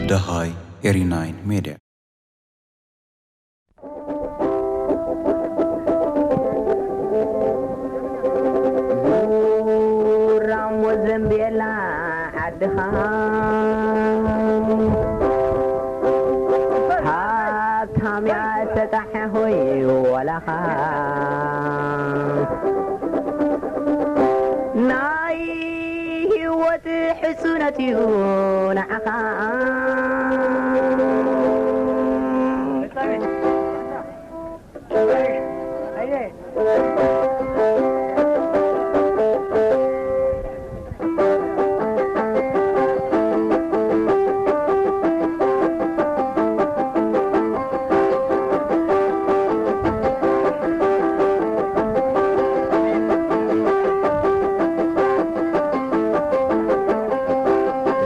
ደሃይ ኤሪ ናይን ሜድያ። ዙራሞ ዘንቤላ ዓድኻ ሃብታም እያ ተጣሐ ሆይ ወላኻ ናይ ህይወት ሕሱነት እዩ ንዓኻ።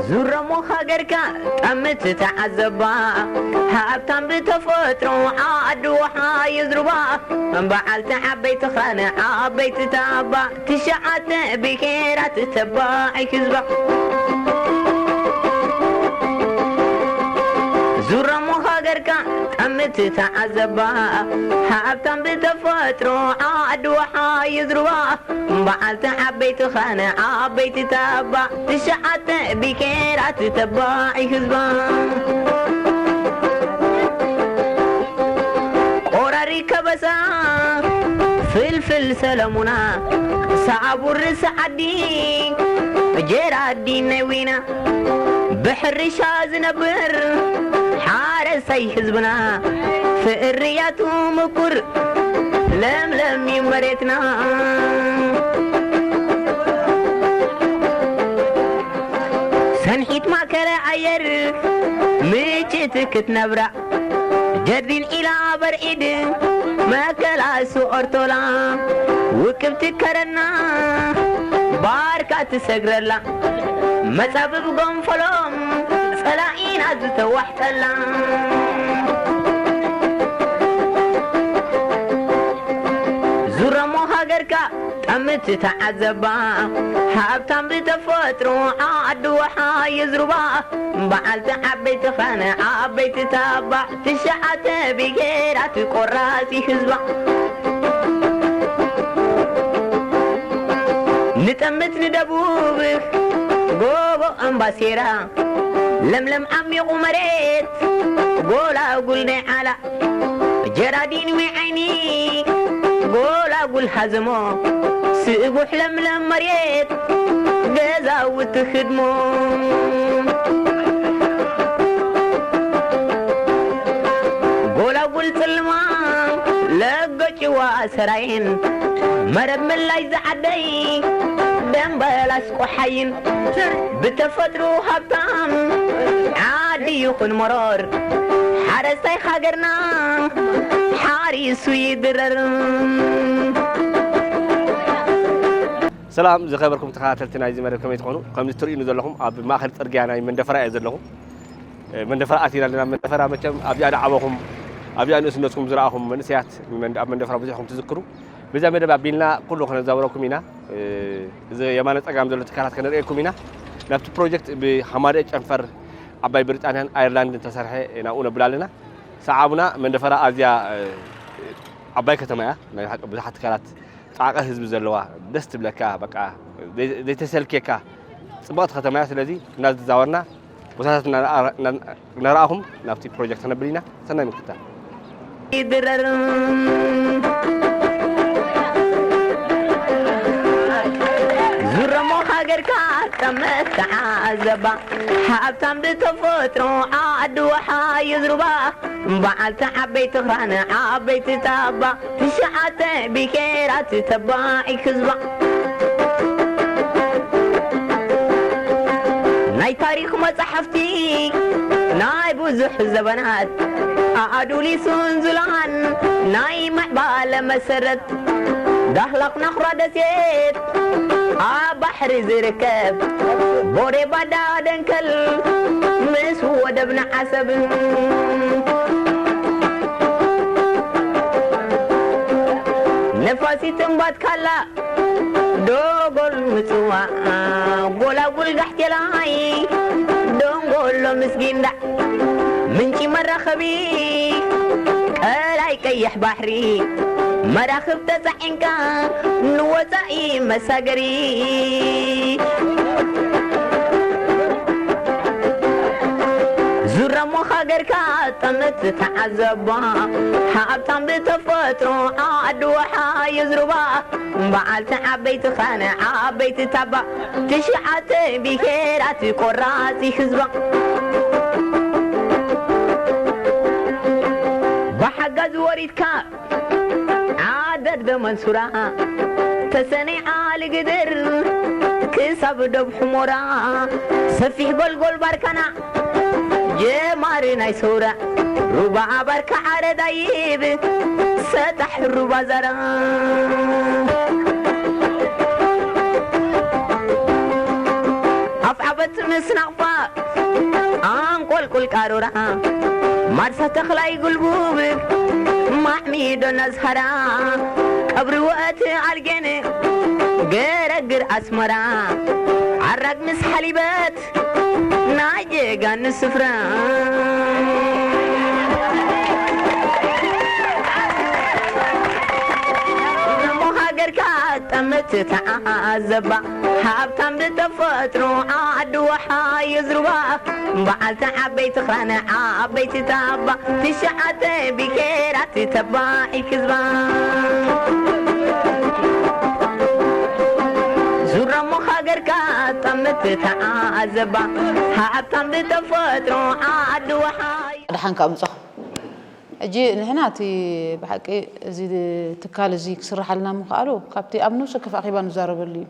ዙረሞ ሃገርካ ጠምት ተዓዘባ፣ ሃብታም ብተፈጥሮ ዓዲ ወሓ ይዝርባ፣ በዓልቲ ዓበይቲ ኻነ ዓበይቲ ታባ፣ ትሽዓተ ብሄራት ተባዒ ህዝባ። ዙረሞ ሃገርካ ጠምት ተዓዘባ፣ ሃብታም ብተፈጥሮ ዓዲ ወሓ ይዝርባ፣ በዓልቲ ዓበይቲ ኻነ ዓበይቲ ታባ፣ ትሽዓተ ብሄራት ተባዒ ህዝባ። ቆራሪ ከበሳ ፍልፍል ሰለሙና፣ ሳቡር ርእሲ ዓዲ ጀራዲን ናይ ዊና፣ ብሕርሻ ዝነብር ሓረሳይ ህዝብና፣ ፍርያቱ ምቁር ለምለም እዩ መሬትና። ሰንሒት ማእከለ ኣየር ምጭት ክትነብራ፣ ጀርዲን ኢላ በርዒድ መከላሱ ኦርቶላ፣ ውቅብቲ ከረና ባርካ ትሰግረላ፣ መጻብብ ጎንፈሎም ጸላኢና ዝተዋሕጠላ። ዙረሞ ሃገርካ ጠምት ተዓዘባ፣ ሃብታም ብተፈጥሮ ዓዲ ወሓ ይዝርባ፣ በዓልቲ ዓበይቲ ኻነ ዓበይቲ ታባ፣ ትሽዓተ ብሄራት ቆራሲ ህዝባ። ንጠምት ንደቡብ ጎቦ ኣምባሴራ፣ ለምለም ዓሚቑ መሬት ጎላጉል ናይ ዓላ፣ ጀራዲን ወይ ዓይኒ ጎላጉል ሃዘሞ፣ ስቡሕ ለምለም መሬት ገዛውቲ ህድሞ። ጎላጉል ጽልማ ለገጭዋ ሰራይን፣ መረብ ምላሽ ዝዓደይ ደምበላስ ቆሓይን፣ ብተፈጥሮ ሃብታም ዓዲ ይኹን መሮር፣ ሓረስታይ ሃገርና ሓሪሱ ይድረር። ሰላም ዝኸበርኩም ተኸታተልቲ ናይዚ መደብ፣ ከመይ ትኾኑ? ከምዚ ትርእዩኒ ዘለኹም ኣብ ማእከል ጽርግያ ናይ መንደፈራ እየ ዘለኹ። እ፣ መንደፈራ ኣቲና ኣለና። መንደፈራ መቸም ኣብዚኣ ዝዓበኹም፣ ኣብዚኣ ንእስነትኩም ዝረኣኹም መንእሰያት መንደ-፣ ኣብ መንደፈራ ብዙሕኩም ትዝክሩ። በዛ መደብ ኣቢልና ኩሉ ከነዛውረኩም ኢና። እ፣ እዚ የማነ ጸጋም ዘሎ ትካላት ከነርእየኩም ኢና። ናብቲ ፕሮጀክት ብሓማደኤ ጨንፈር ዓባይ ብሪጣንያን ኣየርላንድን ተሰርሐ ናብኡ ነብል ኣለና። ሰዓቡና። መንደፈራ ኣዝያ፣ እ፣ ዓባይ ከተማ እያ። ናይ ሓቂ ብዙሓት ትካላት ጻዕቂ ህዝቢ ዘለዋ፣ ደስ ትብለካ፣ በቃ ዘይ-፣ ዘይተሰልኬካ ጽብቕቲ ከተማ እያ። ስለዚ እናተዛወርና ቦታታት እናረኣ-፣ እና-፣ እናረኣኹም ናብቲ ፕሮጀክት ክነብል ኢና። ሰናይ ምክትታል። ይድረር ዙረሞ ሃገርካ ጠመት ተዓዘባ፣ ሃብታም ብተፈጥሮ ዓዲ ወሓ ይዝርባ፣ በዓልቲ ዓበይቲ ኽራን ዓበይቲ ታባ፣ ትሽዓተ ብሄራት ተባዒ ህዝባ። ናይ ታሪኽ መጻሕፍቲ ናይ ብዙሕ ዘበናት ኣዱሊሱን ዙላን ናይ ምዕባለ መሰረት፣ ዳህላክ ናኹራ ደሴት ኣብ ባሕሪ ዝርከብ፣ ቦዴ ባዳ ደንከል ምስ ወደብና ዓሰብ፣ ነፋሲት እምባት ካላ ዶጎል ምጽዋዕ፣ ጎላጉል ጋሕቴላይ፣ ደንጎሎ ምስጊንዳ፣ ምንጪ መራኸቢ፣ ቀላይ ቀይሕ ባሕሪ፣ መራኽብ ተጻዒንካ፣ ንወጻኢ መሳገሪ። ዙረሞ ሃገርካ ጠምት ተዓዘባ፣ ሃብታም ብተፈጥሮ ዓዲ ወሓ የዝሩባ። በዓልቲ ዓበይቲ ኻነ ዓበይቲ ታባ፣ ትሽዓተ ብሄራት ቆራፂ ህዝባ። ብሓጋዝ ወሪድካ ዓደድ በመንሱራ፣ ተሰነይ ዓሊ ግድር ክሳብ ዶብ ሕሞራ፣ ሰፊሕ ጎልጎል ባርካና ጀማሪ ናይ ሰውራ፣ ሩባ ባርካ ዓረዳይብ ሰጣሕ ሩባ ዛራ። ኣፍዓበት ምስ ናቕፋ ኣንቆልቁል ቃሮራ፣ ማርሳ ተኽላይ ጉልቡብ ማዕሚዶ ነዝሃራ፣ ቀብሪ ወእት ኣልጌን ገረግር ኣስመራ፣ ዓራግ ምስ ሓሊበት ናይ ጀጋኑ ስፍራ። እሞ ሃገርካ ጠምት ተዓዘባ፣ ሃብታም ብተፈጥሮ ዓዲ ወሓ የዝሩባ። በዓልቲ ዓበይቲ ኽራነ ዓበይቲ ታባ፣ ትሽዓተ ብሄራት ተባዒ ህዝባ። ዙረሞ ሃገርካ ጠምት ተዓዘባ፣ ሃብታም ብተፈጥሮ ዓዲ ወሓ። ደሓን ካብ ምጻኹም። ሕጂ ንሕና እቲ ብሓቂ እዚ ትካል እዚ ክስርሓልና ምኽኣሉ ካብቲ ኣብ ነፍሲ ወከፍ ኣኼባ ንዛረበሉ እዩ።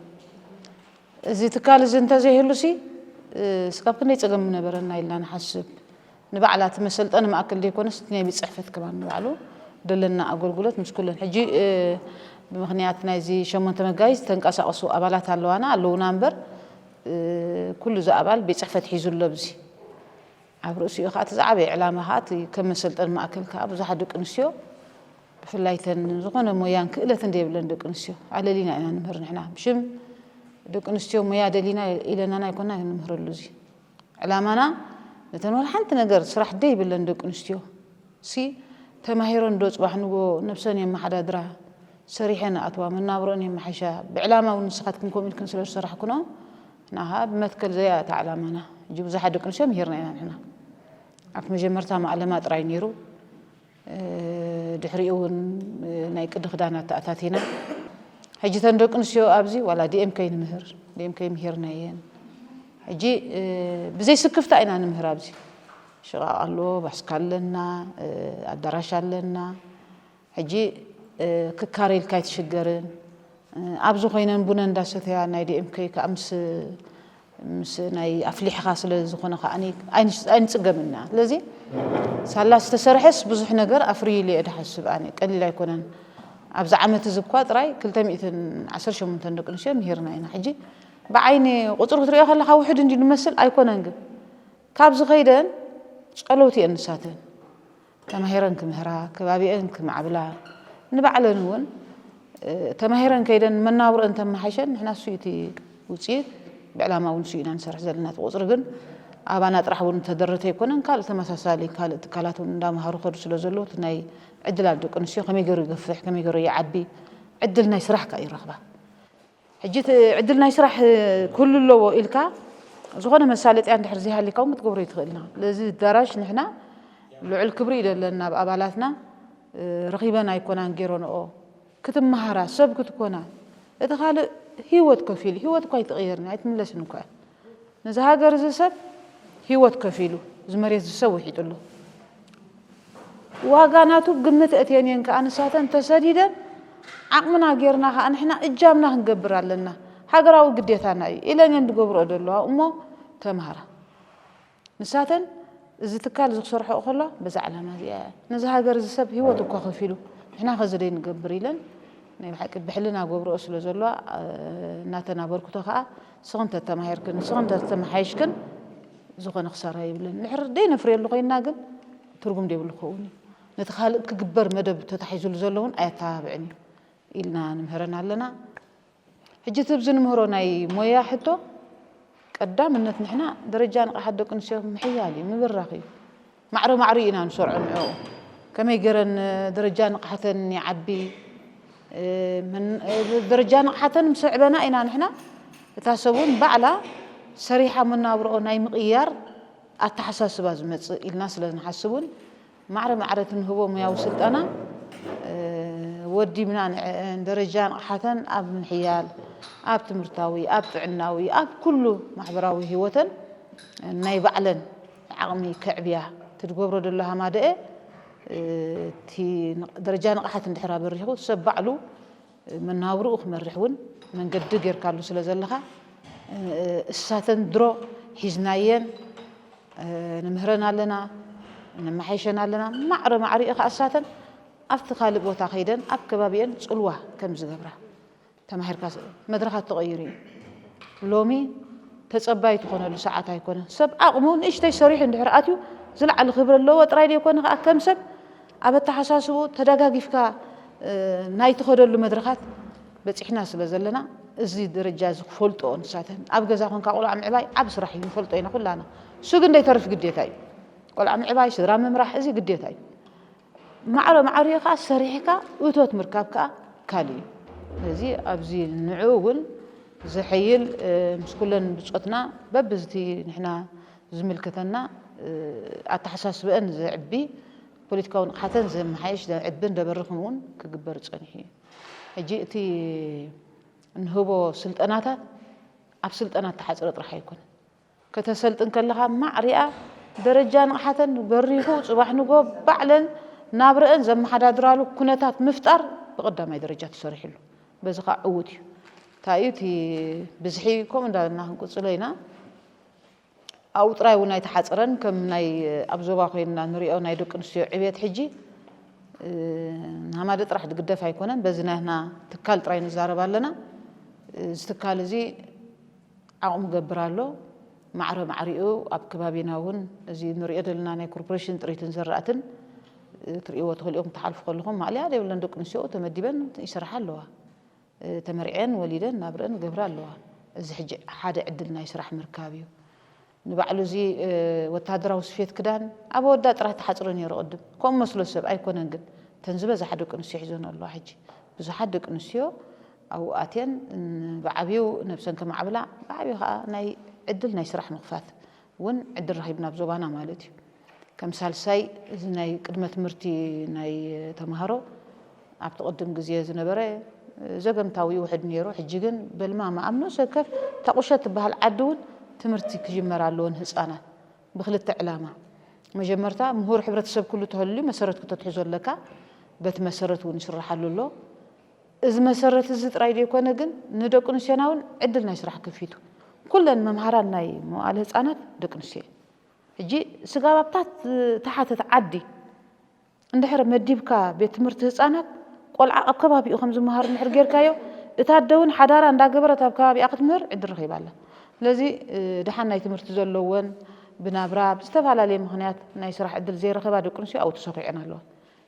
እዚ ትካል እዚ እንተዘይህሉሲ፣ እ፣ ስጋብ ክንደይ ጸገም ምነበረና ኢልና ንሓስብ። ንባዕላ እቲ መሰልጠኒ ማእከል ዘይኮነስ እቲ ናይ ቤት ጽሕፈት ከማን ንባዕሉ ደለና ኣገልግሎት ምስ ኩለን። ሕጂ፣ እ፣ ብምኽንያት ናይዚ ሸሞንተ መጋቢት ዝተንቀሳቐሱ ኣባላት ኣለዋና፣ ኣለዉና እምበር፣ እ፣ ኩሉ እዚ ኣባል ቤት ጽሕፈት ሒዙ ኣሎ ኣብዚ። ኣብ ርእሲኡ ኸኣ እቲ ዝዓበየ ዕላማ ኸኣ እቲ ከም መሰልጠኒ ማእከል ከኣ ብዙሓት ደቂ ኣንስትዮ ብፍላይ እተን ዝኾነ ሞያን ክእለትን ዘይብለን ደቂ ኣንስትዮ ኣለሊና ኢና ንምህር ንሕና። ብሽም ደቂ ኣንስትዮ ሞያ ደሊና ኢለናና ኣይኮና ንምህረሉ እዚ። ዕላማና ነተን ዋላ ሓንቲ ነገር ስራሕ ደይብለን ደቂ ኣንስትዮ ሲ ተማሂረን ዶ ጽባሕ ንጎ ነብሰን የመሓዳድራ፣ ሰሪሐን ኣትዋ መናብሮን የመሓይሻ። ብዕላማ እውን ንስኻትክን ከምኡ ኢልክን ስለ ዝሰራሕክንኦ ንዓ ብመትከል ዘያ እታ ዕላማና። ሕጂ ብዙሓት ደቂ ኣንስትዮ ምሂርና ኢና ንሕና። ኣብ መጀመርታ ማዕለማ ጥራይ ነይሩ። እ፣ ድሕሪኡ እውን፣ እ፣ ናይ ቅዲ ክዳናት ተኣታቲና። ሕጂ እተን ደቂ ኣንስትዮ ኣብዚ ዋላ ዲኤምከይ ንምህር፣ ዲኤምከይ ምሂርናየን። ሕጂ፣ እ፣ ብዘይ ስክፍታ ኢና ንምህር ኣብዚ። ሽቓቕ ኣሎ፣ ባስካ ኣለና፣ እ፣ ኣዳራሽ ኣለና። ሕጂ፣ እ፣ ክካረ ኢልካ ኣይትሽገርን። እ፣ ኣብዚ ኮይነን ቡነ እንዳሰተያ ናይ ዲኤምከይ ከኣ ምስ፣ ምስ ናይ ኣፍሊሕኻ ስለ ዝኾነ ከኣ ኣይንስ-፣ ኣይንጽገምን ኢና። ስለዚ ሳላ ዝተሰርሐስ ብዙሕ ነገር ኣፍርዩ ኢለ እየ ድሓስብ ኣነ። ቀሊል ኣይኮነን። ኣብዚ ዓመት እዚ እኳ ጥራይ ክልተ ሚእትን ዓሰርተ ሸሞንተ ደቂ ኣንስትዮ ምሂርና ኢና። ሕጂ ብዓይኒ ቁጽሪ ክትሪኦ ከለኻ ውሑድ እንዲ ንመስል ኣይኮነን፣ ግን ካብዚ ከይደን ጸለውቲ እየን ንሳተን። ተማሂረን ክምህራ፣ ከባቢአን ክማዕብላ፣ ንባዕለን እውን፣ እ፣ ተማሂረን ከይደን መናብሮአን ተመሓይሸን፣ ንሕና እሱ እዩ እቲ ውፅኢት፣ ብዕላማ እውን እሱ ኢና ንሰርሕ ዘለና። እቲ ቁፅሪ ግን ኣባና ጥራሕ እውን ተደረተ ኣይኮነን፣ ካልእ ተመሳሳሊ ካልእ ትካላት እውን እንዳመሃሩ ከዱ ስለ ዘለዉ፣ እቲ ናይ ዕድላት ደቂ ኣንስትዮ ከመይ ገይሩ ይገፍሕ፣ ከመይ ገይሩ ይዓቢ፣ ዕድል ናይ ስራሕ ከኣ ይረኽባ። ሕጂ እቲ ዕድል ናይ ስራሕ ክህሉ ኣለዎ ኢልካ ዝኾነ መሳለጥያ እንድሕር ዘይሃሊካ እውን ክትገብሮ ኣይትኽእልና። ስለዚ ኣዳራሽ ንሕና ልዑል ክብሪ እዩ ዘለና ኣብ ኣባላትና፣ እ፣ ረኺበን ኣይኮናን ገይረንኦ። ክትመሃራ፣ ሰብ ክትኮና፣ እቲ ካልእ ህይወት ከፊሉ፣ ህይወት እኳ ኣይትቕየርን፣ ኣይትምለስን እኳ እያ። ነዚ ሃገር እዚ ሰብ ህይወት ከፊሉ፣ እዚ መሬት እዚ ሰብ ውሒጡሉ። ዋጋ ናቱ ግምት ኣእትየን እየን ከኣ ንሳተን ተሰዲደን፣ ዓቕምና ጌርና ከኣ ንሕና እጃምና ክንገብር ኣለና። ሃገራዊ ግዴታና እዩ ኢለን እየን ዝገብርኦ ዘለዋ እሞ ተምሃራ። ንሳተን እዚ ትካል እዚ ክሰርሕኦ ከለዋ በዛ ዕላማ እዚኣ እያ። ነዚ ሃገር እዚ ሰብ ህይወት እኳ ከፊሉ ንሕና ከ እዚ ደይ ንገብር ኢለን ናይ ብሓቂ ብሕልና ገብርኦ ስለ ዘለዋ፣ እ፣ እናተን ኣበርክቶ ከኣ ንስኽን ተተማሂርክን ንስኽን ተተመሓይሽክን ዝኾነ ክሳራ የብለን። ድሕር ደይ ነፍርየሉ ኮይንና ግን ትርጉም ደይብሉ ክኸውን እዩ። ነቲ ካልእ ክግበር መደብ ተታሒዙሉ ዘሎ እውን ኣየተባብዕን እዩ ኢልና ንምህረን ኣለና። ሕጂ እቲ ኣብዚ ንምህሮ ናይ ሞያ ሕቶ ቀዳምነት ንሕና ደረጃ ንቕሓት ደቂ ኣንስትዮ ምሕያል እዩ፣ ምብራኽ እዩ። ማዕረ ማዕሪኡ ኢና ንሰርዖ ንዕኡ። ከመይ ገይረን ደረጃ ንቕሓተን ይዓቢ፣ ደረጃ ንቕሓተን ምስ ኣዕበና ኢና ንሕና እታ ሰብ እውን ባዕላ ሰሪሓ መናብርኦ ናይ ምቕያር ኣተሓሳስባ ዝመጽእ ኢልና ስለ ንሓስብ እውን ማዕረ ማዕረ እቲ ንህቦ ሙያዊ ስልጠና ወዲብና ንዕአን ደረጃ ንቕሓተን ኣብ ምሕያል ኣብ ትምህርታዊ ኣብ ጥዕናዊ ኣብ ኩሉ ማሕበራዊ ህይወተን ናይ ባዕለን ዓቕሚ ከዕብያ እቲ ዝገብሮ ዘሎ ሃማደአ እቲ ደረጃ ንቕሓት እንድሕር ኣበሪኹ ሰብ ባዕሉ መናብርኡ ክመርሕ እውን መንገዲ ጌርካሉ ስለ ዘለኻ እሳተን ድሮ ሒዝናየን ንምህረን ኣለና፣ ነመሓይሸን ኣለና። ማዕረ ማዕሪኡ ከዓ እሳተን ኣብቲ ካልእ ቦታ ከይደን ኣብ ከባቢአን ፅልዋ ከም ዝገብራ ተማሂርካ መድረኻት ተቐይሩ እዩ። ሎሚ ተፀባይ ትኾነሉ ሰዓት ኣይኮነን። ሰብ ዓቕሙ ንእሽተይ ሰሪሑ እንድሕር ኣትዩ ዝለዓለ ክብሪ ኣለዎ ጥራይ ዘይኮነ ከዓ ከም ሰብ ኣብ ኣተሓሳስቡ ተደጋጊፍካ ናይ ትኸደሉ መድረኻት በፂሕና ስለ ዘለና እዚ ደረጃ እዚ ክፈልጦ ንሳተን ኣብ ገዛ ኮንካ ቆልዓ ምዕባይ ዓብ ስራሕ እዩ ንፈልጦ ኢና ኩላና። እሱ ግን ደይተርፍ ግዴታ እዩ። ቆልዓ ምዕባይ ስድራ ምምራሕ እዚ ግዴታ እዩ። ማዕረ ማዕሪኡ ከዓ ሰሪሕካ እቶት ምርካብ ከዓ ካልእ እዩ። ስለዚ ኣብዚ ንዑ እውን ዘሐይል ምስ ኩለን ብፆትና በብዝቲ ንሕና ዝምልከተና ኣተሓሳስበአን ዘዕቢ ፖለቲካዊ ንቕሓተን ዘመሓየሽ ዘዕብን ዘበርኽን እውን ክግበር ፀኒሑ እዩ። ሕጂ እቲ እንህቦ ስልጠናታት ኣብ ስልጠና ተሓፅረ ጥራሕ ኣይኮነን። ከተሰልጥን ከለኻ ማዕሪኣ ደረጃ ንቕሓተን በሪኹ ፅባሕ ንጎ ባዕለን ናብረአን ዘመሓዳድራሉ ኩነታት ምፍጣር ብቐዳማይ ደረጃ ተሰሪሕሉ። በዚ ከዓ ዕዉት እዩ። እንታይ እዩ እቲ ብዝሒ ከምኡ እንዳበልና ክንቅፅሎ ኢና። ኣብኡ ጥራይ እውን ኣይተሓፀረን። ከም ናይ ኣብ ዞባ ኮይንና ንሪኦ ናይ ደቂ ኣንስትዮ ዕብየት ሕጂ ንሃማደ ጥራሕ ዝግደፍ ኣይኮነን። በዚ ናትና ትካል ጥራይ ንዛረብ ኣለና። እዚ ትካል እዚ ዓቕሙ ገብር ኣሎ። ማዕረ ማዕሪኡ ኣብ ከባቢና እውን እዚ ንሪኦ ዘለና ናይ ኮርፖሬሽን ጥሪትን ዘራእትን ክትሪእዎ ትኽእሉ ኢኹም። ትሓልፉ ከለኹም ማእለያ ዘይብለን ደቂ ኣንስትዮ ተመዲበን ይሰርሓ ኣለዋ። ተመርዕየን ወሊደን ናብረን ገብራ ኣለዋ። እዚ ሕጂ ሓደ ዕድል ናይ ስራሕ ምርካብ እዩ። ንባዕሉ እዚ ወታደራዊ ስፌት ክዳን ኣብ ኣወዳት ጥራሕ ተሓፅሮ ነይሩ ቅድም። ከምኡ መስሎ ሰብ ኣይኮነን ግን እተን ዝበዝሓ ደቂ ኣንስትዮ ሒዞን ኣለዋ። ሕጂ ብዙሓት ደቂ ኣንስትዮ ኣብኡ ኣትየን ብዓብዩ ነብሰን ከማዕብላ ብዓብዩ ከዓ ናይ ዕድል ናይ ስራሕ ምኽፋት እውን ዕድል ረኺብና ኣብ ዞባና ማለት እዩ። ከም ሳልሳይ እዚ ናይ ቅድመ ትምህርቲ ናይ ተምሃሮ ኣብቲ ቅድም ግዜ ዝነበረ ዘገምታዊ ውሕድ ነይሩ። ሕጂ ግን በልማማ ኣብ ንኡስ ወከፍ እታ ቁሸት ትበሃል ዓዲ እውን ትምህርቲ ክጅመር ኣለዎ ንህፃናት ብክልተ ዕላማ። መጀመርታ ምሁር ሕብረተሰብ ኩሉ ተህልዩ መሰረት ክተትሕዞ ኣለካ። በቲ መሰረት እውን ይስርሓሉ ኣሎ። እዚ መሰረት እዚ ጥራይ ዘይኮነ ግን ንደቂ ኣንስትዮና እውን ዕድል ናይ ስራሕ ከፊቱ። ኩለን መምሃራን ናይ መዋእለ ህፃናት ደቂ ኣንስትዮ እየን። ሕጂ ስጋብ ኣብታ ተሓተት ዓዲ እንድሕር መዲብካ ቤት ትምህርቲ ህፃናት ቆልዓ ኣብ ከባቢኡ ከም ዝመሃር እንድሕር ጌርካዮ እታ ኣደ እውን ሓዳራ እንዳገበረት ኣብ ከባቢኣ ክትምህር ዕድል ረኺባ ኣላ። ስለዚ ድሓን ናይ ትምህርቲ ዘለወን ብናብራ ብዝተፈላለየ ምኽንያት ናይ ስራሕ ዕድል ዘይረኸባ ደቂ ኣንስትዮ ኣብኡ ተሰኪዐን ኣለዋ።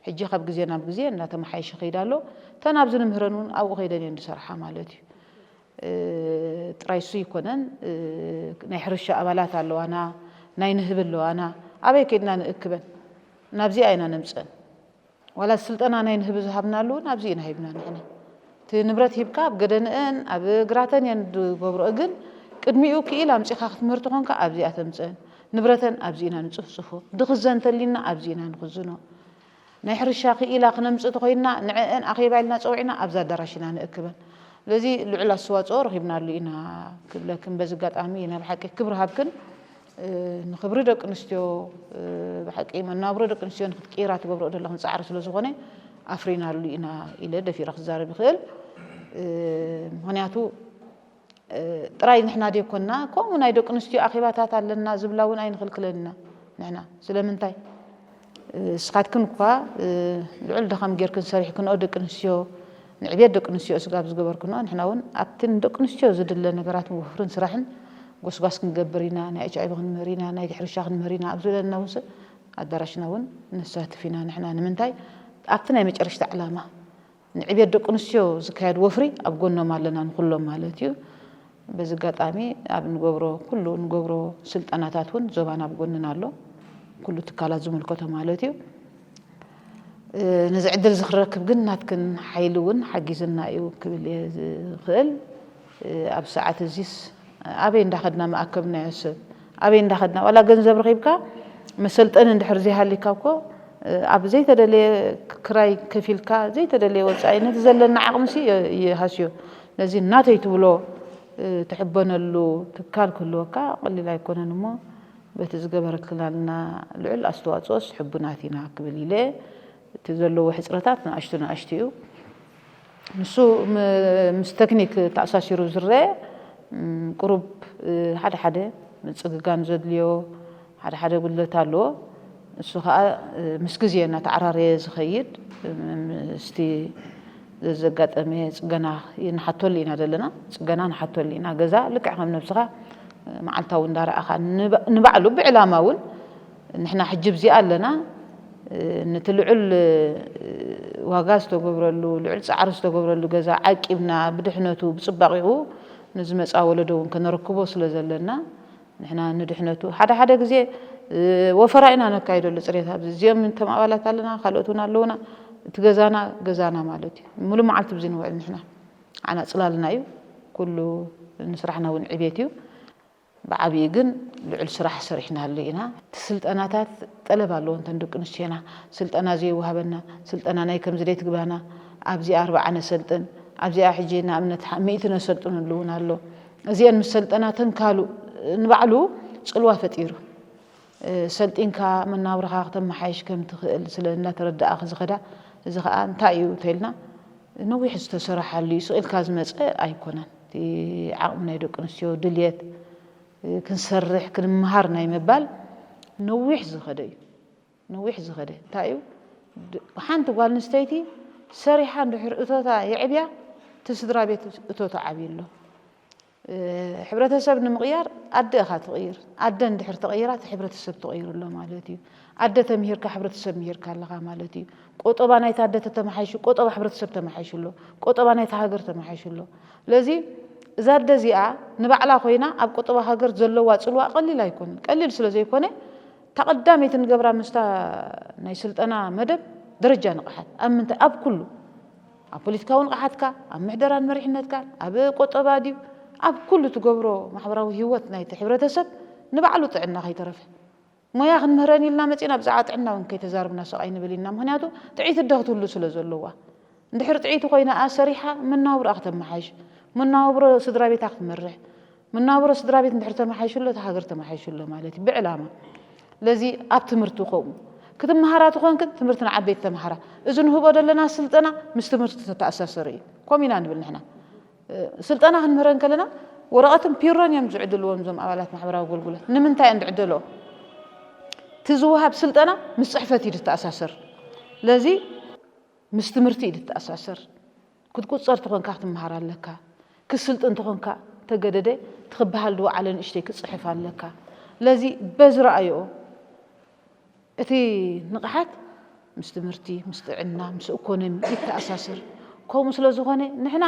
ሕጂ ካብ ግዜ ናብ ግዜ እንዳተመሓየሸ ከይዳ ኣሎ። እተን ኣብዚ ንምህረን እውን ኣብኡ ከይደን እየን ዝሰርሓ ማለት እዩ። ጥራይ እሱ ይኮነን ናይ ሕርሻ ኣባላት ኣለዋና፣ ናይ ንህቢ ኣለዋና። ኣበይ ከይድና ንእክበን? ናብዚኣ ኢና ነምፀን። ዋላ ስልጠና ናይ ንህቢ ዝሃብናሉ እውን ኣብዚ ኢና ሂብና ንሕና። እቲ ንብረት ሂብካ ኣብ ገደንአን ኣብ ግራተን እየን ዝገብርኦ። ግን ቅድሚኡ ክኢል ኣምፂኻ ክትምህርቲ ኮንካ ኣብዚኣ ተምፀን። ንብረተን ኣብዚ ኢና ንፅፍፅፎ። ድኽዘን ተሊና ኣብዚ ኢና ንኽዝኖ። ናይ ሕርሻ ክኢላ ክነምፅእ ተኾይንና ንዕአን ኣኼባ ኢልና ፀዊዕና ኣብዚ ኣዳራሽ ኢና ንእክበን። ስለዚ ልዑል ኣስተዋፅኦ ረኺብናሉ ኢና ክብለክን በዚ ኣጋጣሚ ናይ ብሓቂ ክብሪ ሃብክን ንኽብሪ ደቂ ኣንስትዮ ብሓቂ መናብሮ ደቂ ኣንስትዮ ንክትቅይራ ትገብርኦ ዘለኽን ፃዕሪ ስለ ዝኾነ ኣፍሪናሉ ኢና ኢለ ደፊረ ክዛረብ ይኽእል። ምክንያቱ ጥራይ ንሕና ደይኮንና ከምኡ ናይ ደቂ ኣንስትዮ ኣኼባታት ኣለና ዝብላ እውን ኣይንኽልክለን ኢና ንሕና። ስለምንታይ እስኻትክን እኳ ልዑል ድኻም ጌርክን ሰሪሕክንኦ ደቂ ኣንስትዮ ንዕብየት ደቂ ኣንስትዮ ስጋብ ዝገበርክንኦ ንሕና እውን ኣብቲ ንደቂ ኣንስትዮ ዝድለ ነገራት ምውፍርን ስራሕን ጎስጓስ ክንገብር ኢና። ናይ ኤች ኣይቪ ክንምህር ኢና፣ ናይ ሕርሻ ክንምህር ኢና ኣብ ዝበለና እውን ኣዳራሽና እውን ነሳትፍ ኢና ንሕና። ንምንታይ ኣብቲ ናይ መጨረሽታ ዕላማ ንዕቤት ደቂ ኣንስትዮ ዝካየድ ወፍሪ ኣብ ጎኖም ኣለና ንኩሎም ማለት እዩ። በዚ ኣጋጣሚ ኣብ ንገብሮ ኩሉ ንገብሮ ስልጠናታት እውን ዞባና ኣብ ጎንና ኣሎ። ኩሉ ትካላት ዝምልከቶ ማለት እዩ። ነዚ ዕድል እዚ ክረክብ ግን ናትክን ሓይሊ እውን ሓጊዝና እዩ ክብል እየ ዝኽእል። ኣብ ሰዓት እዚስ ኣበይ እንዳኸድና መኣከብናዮ ሰብ ኣበይ እንዳኸድና ዋላ ገንዘብ ረኺብካ መሰልጠኒ እንድሕር ዘይሃሊካ እኮ ኣብ ዘይተደለየ ክራይ ከፊልካ ዘይተደለየ ወፃኢ ነቲ ዘለና ዓቕምሲ ይሃስዮ። ነዚ እናተይ ትብሎ ትሕበነሉ ትካል ክህልወካ ቀሊል ኣይኮነን እሞ በቲ ዝገበረክላልና ልዑል ኣስተዋፅኦስ ሕቡናት ኢና ክብል ኢለ። እቲ ዘለዎ ሕፅረታት ንኣሽቱ ንኣሽቱ እዩ። ንሱ ምስ ተክኒክ ተኣሳሲሩ ዝረአ ቁሩብ ሓደ ሓደ ምፅግጋን ዘድልዮ ሓደ ሓደ ጉድለት ኣለዎ። እሱ ከዓ ምስ ግዜ እናተዓራረየ ዝኸይድ ምስቲ ዘጋጠመ ፅገና ንሓተሉ ኢና ዘለና። ፅገና ንሓተሉ ኢና። ገዛ ልክዕ ከም ነብስኻ መዓልታዊ እንዳረኣኻ ንባዕሉ ብዕላማ እውን ንሕና ሕጂ ብዚኣ ኣለና። ነቲ ልዑል ዋጋ ዝተገብረሉ ልዑል ፃዕሪ ዝተገብረሉ ገዛ ዓቂብና ብድሕነቱ ብፅባቂኡ ንዝመፃ ወለዶ እውን ከነረክቦ ስለ ዘለና ንሕና ንድሕነቱ ሓደ ሓደ ግዜ ወፈራ ኢና ነካይደሉ ፅሬት ኣብዚ እዚኦም እቶም ኣባላት ኣለና ካልኦት እውን ኣለውና እቲ ገዛና ገዛና ማለት እዩ። ሙሉ መዓልቲ ብዚ ንውዕል ንሕና ዓና ፅላልና እዩ። ኩሉ ንስራሕና እውን ዕቤት እዩ። ብዓብዪ ግን ልዑል ስራሕ ሰሪሕናሉ ኢና። እቲ ስልጠናታት ጠለብ ኣለዎ እንተን ደቂ ኣንስትዮና ስልጠና ዘይወሃበና ስልጠና ናይ ከምዚ ደይ ትግባና ኣብዚኣ ኣርባዓ ነሰልጥን ኣብዚኣ ሕጂ ንኣብነት ሚእቲ ነሰልጥነሉ እውን ኣሎ። እዚአን ምስ ሰልጠና ተንካሉ ንባዕሉ ፅልዋ ፈጢሩ ሰልጢንካ መናብርኻ ክተመሓይሽ ከም ትኽእል ስለ እናተረዳእኻ ዝኸዳ እዚ ኸዓ እንታይ እዩ ተልና ነዊሕ ዝተሰረሓሉ እዩ ስቕ ኢልካ ዝመፀ ኣይኮነን። እቲ ዓቕሚ ናይ ደቂ ኣንስትዮ ድልየት ክንሰርሕ ክንመሃር ናይ ምባል ነዊሕ ዝኸደ እዩ። ነዊሕ ዝኸደ እንታይ እዩ ሓንቲ ጓል ኣንስተይቲ ሰሪሓ እንድሕር እቶታ የዕብያ እቲ ስድራ ቤት እቶታ ዓብዩ ኣሎ። ሕብረተሰብ ንምቕያር ኣደ እኻ ትቕይር ኣደ እንድሕር ተቐይራ እቲ ሕብረተሰብ ተቐይሩ ኣሎ ማለት እዩ። ኣደ ተምሂርካ ሕብረተሰብ ምሂርካ ኣለኻ ማለት እዩ። ቆጠባ ናይታ ኣደ ተተመሓይሹ ቆጠባ ሕብረተሰብ ተመሓይሹ ኣሎ። ቆጠባ ናይታ ሃገር ተመሓይሹ ኣሎ። ስለዚ እዛ ኣደ እዚኣ ንባዕላ ኮይና ኣብ ቆጠባ ሃገር ዘለዋ ፅልዋ ቀሊል ኣይኮነን። ቀሊል ስለ ዘይኮነ እታ ቀዳመይቲ ንገብራ ምስታ ናይ ስልጠና መደብ ደረጃ ንቕሓት ኣብ ምንታይ ኣብ ኩሉ ኣብ ፖለቲካዊ ንቕሓትካ ኣብ ምሕደራን መሪሕነትካን ኣብ ቆጠባ ድዩ ኣብ ኩሉ ትገብሮ ማሕበራዊ ህይወት ናይቲ ሕብረተሰብ ንባዕሉ ጥዕና ከይተረፈ ሞያ ክንምህረን ኢልና መፂና ብዛዕባ ጥዕና እውን ከይተዛርብና ሰቕ ኣይንብል ኢልና ምክንያቱ ጥዒት ኣደ ክትህሉ ስለ ዘለዋ እንድሕር ጥዒቲ ኮይና ሰሪሓ መናብሮኣ ክተመሓይሽ መናብሮ ስድራ ቤታ ክትመርሕ መናብሮ ስድራ ቤት እንድሕር ተመሓይሹ ኣሎ እቲ ሃገር ተመሓይሹ ኣሎ ማለት እዩ ብዕላማ ስለዚ ኣብ ትምህርቲ ከምኡ ክትመሃራ ትኾንክን ትምህርቲ ንዓበይቲ ተምሃራ እዚ ንህቦ ዘለና ስልጠና ምስ ትምህርቲ ተተኣሳሰሩ እዩ ከምኡ ኢና ንብል ንሕና ስልጠና ክንምህረን ከለና ወረቐትን ፒሮን እዮም ዝዕድልዎም እዞም ኣባላት ማሕበራዊ ኣገልግሎት ንምንታይ እዮም ዝዕደልኦ እቲ ዝወሃብ ስልጠና ምስ ፅሕፈት እዩ ዝተኣሳሰር ስለዚ ምስ ትምህርቲ እዩ ዝተኣሳሰር ክትቁፀር ተኾንካ ክትመሃር ኣለካ ክስልጥን ተኾንካ ተገደደ ትኽበሃል ዝወዓለ ንእሽተይ ክፅሕፍ ኣለካ ስለዚ በዚ ረኣይኦ እቲ ንቕሓት ምስ ትምህርቲ ምስ ጥዕና ምስ እኮኖሚ ይተኣሳሰር ከምኡ ስለ ዝኾነ ንሕና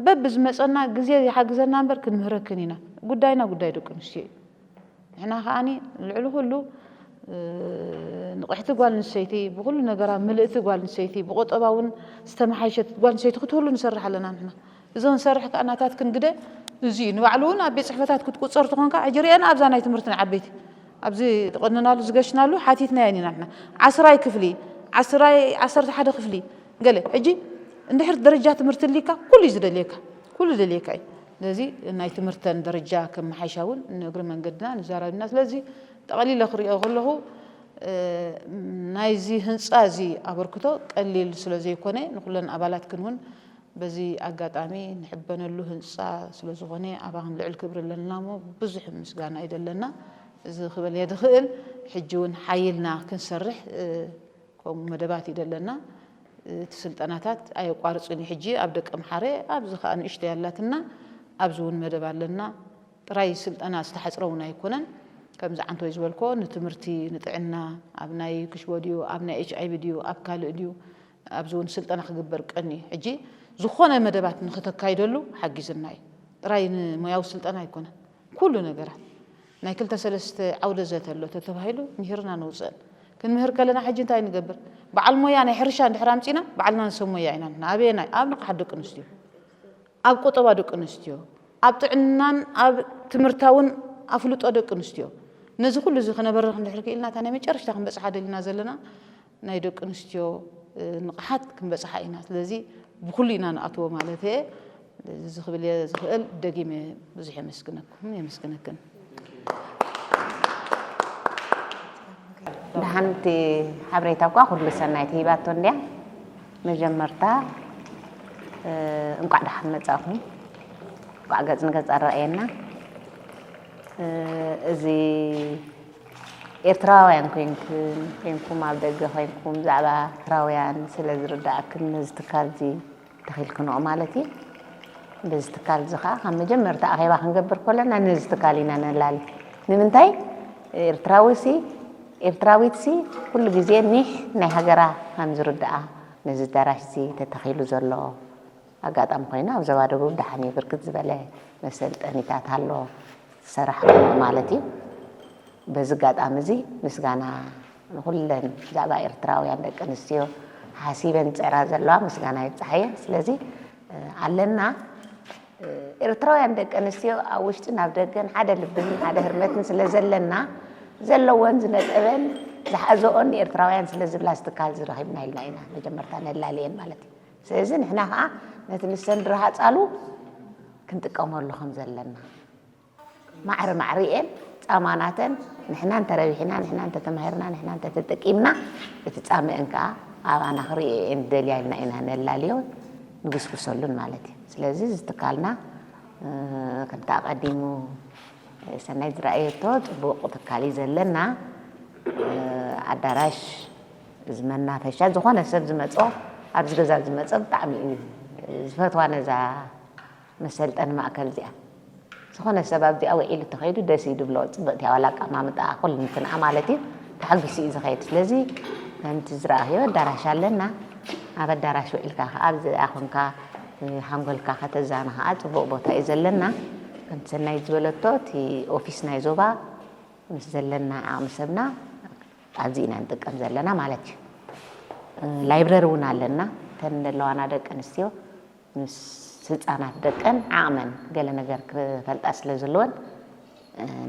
በብዝመፀና ግዜ ይሓግዘና እምበር ክንምህረክን ኢና ጉዳይና ጉዳይ ደቂ ኣንስትዮ እዩ ንሕና ከዓኒ ልዕሊ ኩሉ ንቕሕቲ ጓል ኣንስተይቲ ብኩሉ ነገራ ምልእቲ ጓል ኣንስተይቲ ብቆጠባ እውን ዝተመሓይሸት ጓል ኣንስተይቲ ክትህሉ ንሰርሕ ኣለና ንሕና እዚ ክንሰርሕ ከዓ ናታትክን ግደ እዚ እዩ ንባዕሉ እውን ኣብ ቤት ፅሕፈታት ክትቁፀር ትኾንካ ሕጂ ሪአን ኣብዛ ናይ ትምህርቲ ንዓበይቲ ኣብዚ ተቐንናሉ ዝገሽናሉ ሓቲትናየን ኢና ንሕና ዓስራይ ክፍሊ ዓስራይ ዓሰርተ ሓደ ክፍሊ ገለ ሕጂ እንድሕር ደረጃ ትምህርቲ ኣልካ ኩሉ እዩ ዝደልየካ ኩሉ ደልየካ እዩ ስለዚ ናይ ትምህርተን ደረጃ ከመሓይሻ እውን ንእግሪ መንገድና ንዛረብ ኢና ስለዚ ጠቐሊለ ክሪኦ ከለኹ ናይዚ ህንፃ እዚ ኣበርክቶ ቀሊል ስለ ዘይኮነ ንኩለን ኣባላትክን እውን በዚ ኣጋጣሚ ንሕበነሉ ህንፃ ስለ ዝኾነ ኣባኽን ልዑል ክብሪ ኣለና እሞ ብዙሕ ምስጋና እዩ ዘለና እዚ ክበልየ ዝኽእል ሕጂ እውን ሓይልና ክንሰርሕ ከምኡ መደባት እዩ ዘለና እቲ ስልጠናታት ኣየቋርፅን እዩ ሕጂ ኣብ ደቂ ኣምሓረ ኣብዚ ከዓ ንእሽተይ ኣላትና ኣብዚ እውን መደብ ኣለና ጥራይ ስልጠና ዝተሓፅረ እውን ኣይኮነን ከምዚ ዓንቶይ ዝበልኮ ንትምህርቲ ንጥዕና ኣብ ናይ ክሽቦ ድዩ ኣብ ናይ ኤች ኣይቪ ድዩ ኣብ ካልእ ድዩ ኣብዚ እውን ስልጠና ክግበር ቀኒ ሕጂ ዝኾነ መደባት ንክተካይደሉ ሓጊዝና እዩ። ጥራይ ንሞያዊ ስልጠና ኣይኮነን፣ ኩሉ ነገራት ናይ ክልተ ሰለስተ ዓውደ ዘተ ኣሎ ተተባሂሉ ምሂርና ነውፅእን። ክንምህር ከለና ሕጂ እንታይ ንገብር? በዓል ሞያ ናይ ሕርሻ እንድሕር ኣምፂና ባዕልና ንሰብ ሞያ ኢና ንሕና። ኣበየናይ? ኣብ ንቕሓት ደቂ ኣንስትዮ፣ ኣብ ቁጠባ ደቂ ኣንስትዮ፣ ኣብ ጥዕናን ኣብ ትምህርታውን ኣፍልጦ ደቂ ኣንስትዮ። ነዚ ኩሉ እዚ ክነበርኽ እንድሕር ክኢልና እታ ናይ መጨረሽታ ክንበፅሓ ደሊና ዘለና ናይ ደቂ ኣንስትዮ ንቕሓት ክንበፅሓ ኢና። ስለዚ ብኩሉ ኢና ንኣትዎ ማለት እየ። እዚ ክብል እየ ዝኽእል። ደጊመ ብዙሕ የመስግነኩም፣ የመስግነክን። ደሓንቲ ሓበሬታ እኳ ኩሉ ሰናይ ትሂባቶ እንድያ። መጀመርታ እንቋዕ ደሓን መጻእኩም፣ እንቋዕ ገጽ ንገጽ ኣረኣየና። እዚ ኤርትራውያን ኮይንክን ኮይንኩም ኣብ ደገ ኮይንኩም ብዛዕባ ኤርትራውያን ስለ ዝርዳእክን ነዚ ትካል እዚ ተኺልክንኦ ማለት እዩ። በዚ ትካል እዚ ከዓ ካብ መጀመርታ ኣኼባ ክንገብር ከለና ነዚ ትካል ኢና ነላሊ። ንምንታይ? ኤርትራዊ ሲ ኤርትራዊት ሲ ኩሉ ግዜ ኒሕ ናይ ሃገራ ከም ዝርድኣ ነዚ ኣዳራሽ እዚ ተተኺሉ ዘሎ ኣጋጣሚ ኮይኑ ኣብ ዞባ ደቡብ ደሓን እዩ ብርክት ዝበለ መሰልጠኒታት ኣሎ ዝሰራሕክሞ ማለት እዩ። በዚ ኣጋጣሚ እዚ ምስጋና ንኹለን ብዛዕባ ኤርትራውያን ደቂ ኣንስትዮ ሓሲበን ዝፅዕራ ዘለዋ ምስጋና ይብፅሓየን። ስለዚ ኣለና ኤርትራውያን ደቂ ኣንስትዮ ኣብ ውሽጥን ኣብ ደገን ሓደ ልብን ሓደ ህርመትን ስለ ዘለና ዘለወን ዝነጠበን ዝሓዘኦን ንኤርትራውያን ስለ ዝብላ እዚ ትካል ዝረኺብና ኢልና ኢና መጀመርታ ነላልየን ማለት እዩ። ስለዚ ንሕና ከዓ ነቲ ንሰን ድረሃፃሉ ክንጥቀመሉ ከም ዘለና ማዕረ ማዕሪኤን ፃማናተን ንሕና እንተረቢሕና ንሕና እንተተማሂርና ንሕና እንተተጠቂምና እቲ ፃምእን ከዓ ኣባና ክርእየን ደልያ ኢልና ኢና ነላልዮን ንጉስጉሰሉን ማለት እዩ። ስለዚ እዚ ትካልና ከምቲ ኣቐዲሙ ሰናይ ዝረኣየቶ ፅቡቕ ትካል እዩ ዘለና። ኣዳራሽ እዚ መናፈሻ ዝኾነ ሰብ ዝመፆ ኣብዚ ገዛ ዝመፀ ብጣዕሚ እዩ ዝፈትዋ ነዛ መሰልጠኒ ማእከል እዚኣ። ዝኾነ ሰብ ኣብዚኣ ውዒሉ ተኸይዱ ደስ እዩ ድብሎ። ፅብቕቲ እያ ዋላ ኣቀማምጣኣ ኩልንትንኣ ማለት እዩ ተሓጒሱ እዩ ዝኸይድ። ስለዚ ከምቲ ዝረኣኽዮ ኣዳራሽ ኣለና። ኣብ ኣዳራሽ ውዒልካ ከዓ ኣብዚኣ ኮንካ ሓንጎልካ ከተዛንኻ ከዓ ፅቡቕ ቦታ እዩ ዘለና። ከምቲ ሰናይት ዝበለቶ እቲ ኦፊስ ናይ ዞባ ምስ ዘለና ዓቕሚ ሰብና ኣብዚ ኢና ንጥቀም ዘለና ማለት እዩ። ላይብረሪ እውን ኣለና። እተን ዘለዋና ደቂ ኣንስትዮ ምስ ህፃናት ደቀን ዓቕመን ገለ ነገር ክፈልጣ ስለ ዘለወን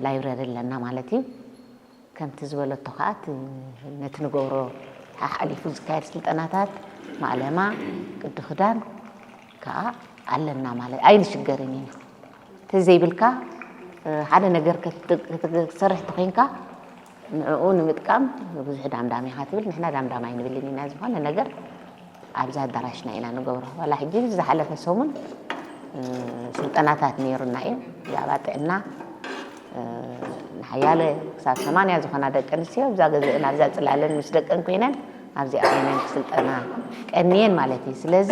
ላይብረሪ ኣለና ማለት እዩ። ከምቲ ዝበለቶ ከዓ ነቲ ንገብሮ ሓሓሊፉ ዝካየድ ስልጠናታት ማእለማ ቅዲ ክዳን ከዓ ኣለና ማለት ኣይንሽገርን ኢና። ተዘይብልካ ሓደ ነገር ክትሰርሕ ተኮይንካ ንዕኡ ንምጥቃም ብዙሕ ዳምዳም ኢኻ ትብል። ንሕና ዳምዳም ኣይንብልን ኢና። ዝኾነ ነገር ኣብዚ ኣዳራሽና ኢና ንገብሮ። ዋላ ሕጂ ዝሓለፈ ሰሙን ስልጠናታት ነይሩና እዩ ብዛዕባ ጥዕና ንሓያለ ክሳብ ሰማንያ ዝኾና ደቂ ኣንስትዮ ኣብዛ ገዝእን ኣብዛ ፅላለን ምስ ደቀን ኮይነን ኣብዚኣ ኮይነን ክስልጠና ቀንየን ማለት እዩ። ስለዚ